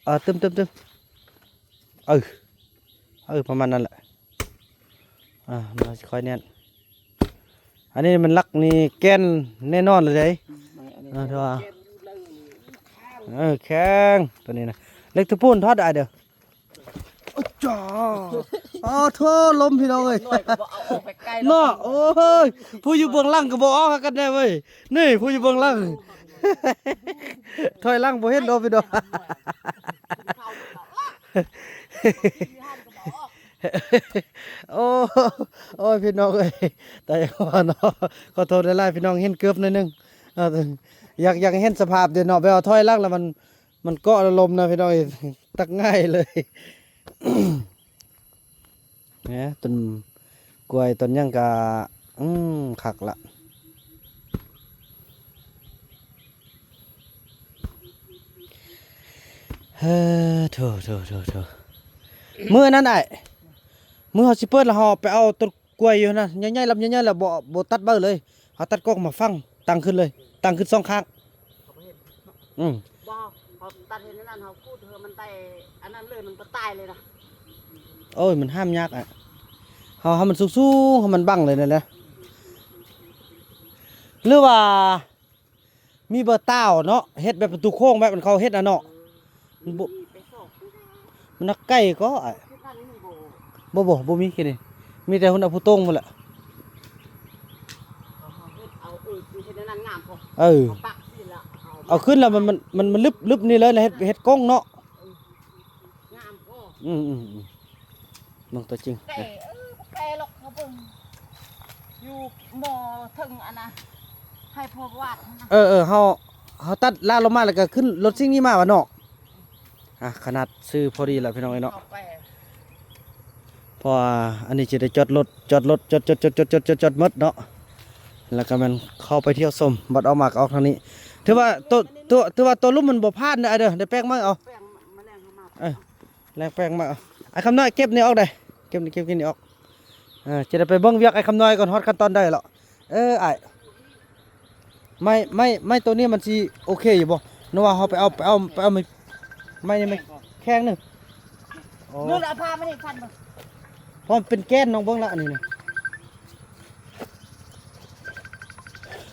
ເອີ ຕຶ້ມໆໆ ເອີ ເອີ ປະມານນັ້ນແຫຼະ ອ່າ ມັນຊິຄ່ອຍແໜ້ນ ອັນນີ້ມັນຫຼັກນີ້ແກ່ນແນ່ນອນເລີຍເດ້ ເອີ ເອີ ແຂງ ໂຕນີ້ນະ ເຫຼັກຖະປູນຖອດໄດ້ເດີ. ໂອ້ຈ້າ ອໍໂທ້ ລົມພີ່ນ້ອງເອີຍ ໜ້ອຍກໍບໍ່ເອົາອອກໄປໄກເນາະ ໂອ້ຍ ຜູ້ຢູ່ເບື້ອງຫຼັງກໍບໍ່ອອກຫາກັນແດ່ເວີຍ ນີ້ຜູ້ຢູ່ເບື້ອງຫຼັງ ຖອຍຫຼັງບໍ່ເຫັນດອກພີ່ນ້ອງ ໂອ້ ໂອ້ຍ ພີ່ນ້ອງເອີຍ ຕາຍວ່າເນາະ ຂໍໂທດຫຼາຍໆ ພີ່ນ້ອງ ເຫັນເກີບໜ້ອຍໜຶ່ງ ເອີ ຢາກ ຢາກເຫັນສະພາບເດ້ເນາະ ແບບວ່າຖອຍຫຼັງແລ້ວມັນ ມັນເກາະລະລົມນະພີ່ນ້ອງເອີຍ ຕັກງ່າຍເລີຍ ແໝ ຕົ້ນກ້ວຍຕົ້ນຫຍັງກະ ອືມ ຄັກລະ ເຮີ ໂທ້ໆໆໆ ມື້ນັ້ນອ້າຍ ມື້ເຮົາຊິເປີດລະ ເຮົາໄປເອົາຕົ້ນ ກ້ວຍຢູ່ຫັ້ນນະ ໃຫຍ່ໆ ລຳໃຫຍ່ໆ ແລ້ວບໍ່ ບໍ່ຕັດໃບເລີຍ ເຮົາຕັດກອກມາຝັງ ຕັ້ງຂຶ້ນເລີຍ ຕັ້ງຂຶ້ນສອງຂ້າງ ເຂົາບໍ່ເຫັນ ອືມ ບໍ່ ເຮົາຕັດເຫັນອັນນັ້ນ ເຮົາຂູດເຮີມັນໄດ້ ອັນນັ້ນເລີຍ ມັນບໍ່ຕາຍເລີຍນະ ໂອ້ຍ ມັນຫ້າມຍາກອະ ເຮົາໃຫ້ມັນສູງໆ ໃຫ້ມັນບັງເລີຍນັ້ນແຫຼະ ຫຼືວ່າ ມີເບີຕາວເນາະ ເຮັດແບບປະຕູໂຄ້ງແບບອັນເຂົາເຮັດນະເນາະ ມັນບໍ່ ມັນຮັກໄກ່ກໍອ້າຍ ບໍ່ ບໍ່ ບໍ່ມີແຄ່ນີ້ ມີແຕ່ຮຸ່ນເອົາຜູ້ໂຕ່ງພຸ້ນແຫຼະ ເອີ ເອົາຂຶ້ນແລ້ວມັນ ມັນ ມັນລຶບ ລຶບນີ້ເລີຍ ເຮັດ ເຮັດກົງເນາະ ງາມພໍ ອືມໆໆ ເບິ່ງຕົວຈິງ ແກ່ ເອີ ແກ່ຫຼອກເຂົາເບິ່ງ ຢູ່ໝໍ້ເທິງອັນນະ ໃຫ້ພໍ່ວາດຫັ້ນນະ ເອີໆ ເຮົາ ເຮົາຕັດລາດລົງມາ ແລ້ວກໍຂຶ້ນລົດສິ່ງນີ້ມາວ່າເນາະ ອ່ະ ຂະໜາດຊື່ພໍດີລະພີ່ນ້ອງເອີຍເນາະ ເຂົ້າໄປ ເພາະວ່າອັນນີ້ຈະໄດ້ຈອດລົດ ຈອດລົດ ຈອດ ຈອດ ຈອດ ຈອດ ຈອດ ຈອດໝົດເນາະ ແລ້ວກໍແມ່ນເຂົ້າໄປທ່ຽວຊົມ ບັດອອກມາກໍອອກທາງນີ້ ຖືວ່າໂຕ ໂຕ ຖືວ່າໂຕລຸ່ມມັນບໍ່ຜ່ານເດີ ເດີ ໄດ້ແປງໃໝ່ເອົາ ແປງມາແລ້ວເຮົາມາ ເອີ ແລງແປງມາ ອ້າຍຄຳນ້ອຍເກັບນີ້ອອກເດ້ ເກັບນີ້ ເກັບນີ້ອອກ ເອີ ຈະໄດ້ໄປເບິ່ງວຽກອ້າຍຄຳນ້ອຍກ່ອນ ຮອດຂັ້ນຕອນໃດແລ້ວ ເອີ ອ້າຍ ໄມ້ ໄມ້ ໄມ້ໂຕນີ້ມັນຊິໂອເຄຢູ່ບໍ່? ນະວ່າເຮົາໄປເອົາ ໄປເອົາ ໄປເອົາໄມ້ ໄມ້ນີ້ ໄມ້ແຂງໜຶ່ງ ໂອ້ ນຸ່ນເອົາຜ້າມານີ້ພັນເບິ່ງ ເພາະມັນເປັນແກ່ນ ນ້ອງເບິ່ງລະ ອັນນີ້ນະ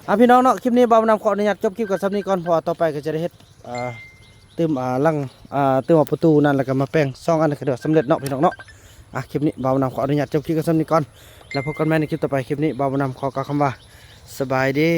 ອ່ະ ພີ່ນ້ອງເນາະ ຄລິບນີ້ບ່າວບຸນນຳຂໍອະນຸຍາດຈົບຄລິບກັນສ່ຳນີ້ກ່ອນ ເພາະວ່າຕໍ່ໄປກໍຈະໄດ້ເຮັດ ອ່າ ຕື່ມ ອ່າ ຫຼັງ ອ່າ ຕື່ມເອົາປະຕູນັ້ນ ແລ້ວກໍມາແປງສອງອັນ ກໍຖືວ່າສຳເລັດເນາະ ພີ່ນ້ອງເນາະ ອ່າ ຄລິບນີ້ບ່າວບຸນນຳຂໍອະນຸຍາດຈົບຄລິບກັນສ່ຳນີ້ກ່ອນ ແລ້ວພົບກັນໃໝ່ໃນຄລິບຕໍ່ໄປ ຄລິບນີ້ບ່າວບຸນນຳຂໍກ່າວຄຳວ່າ ສະບາຍດີ.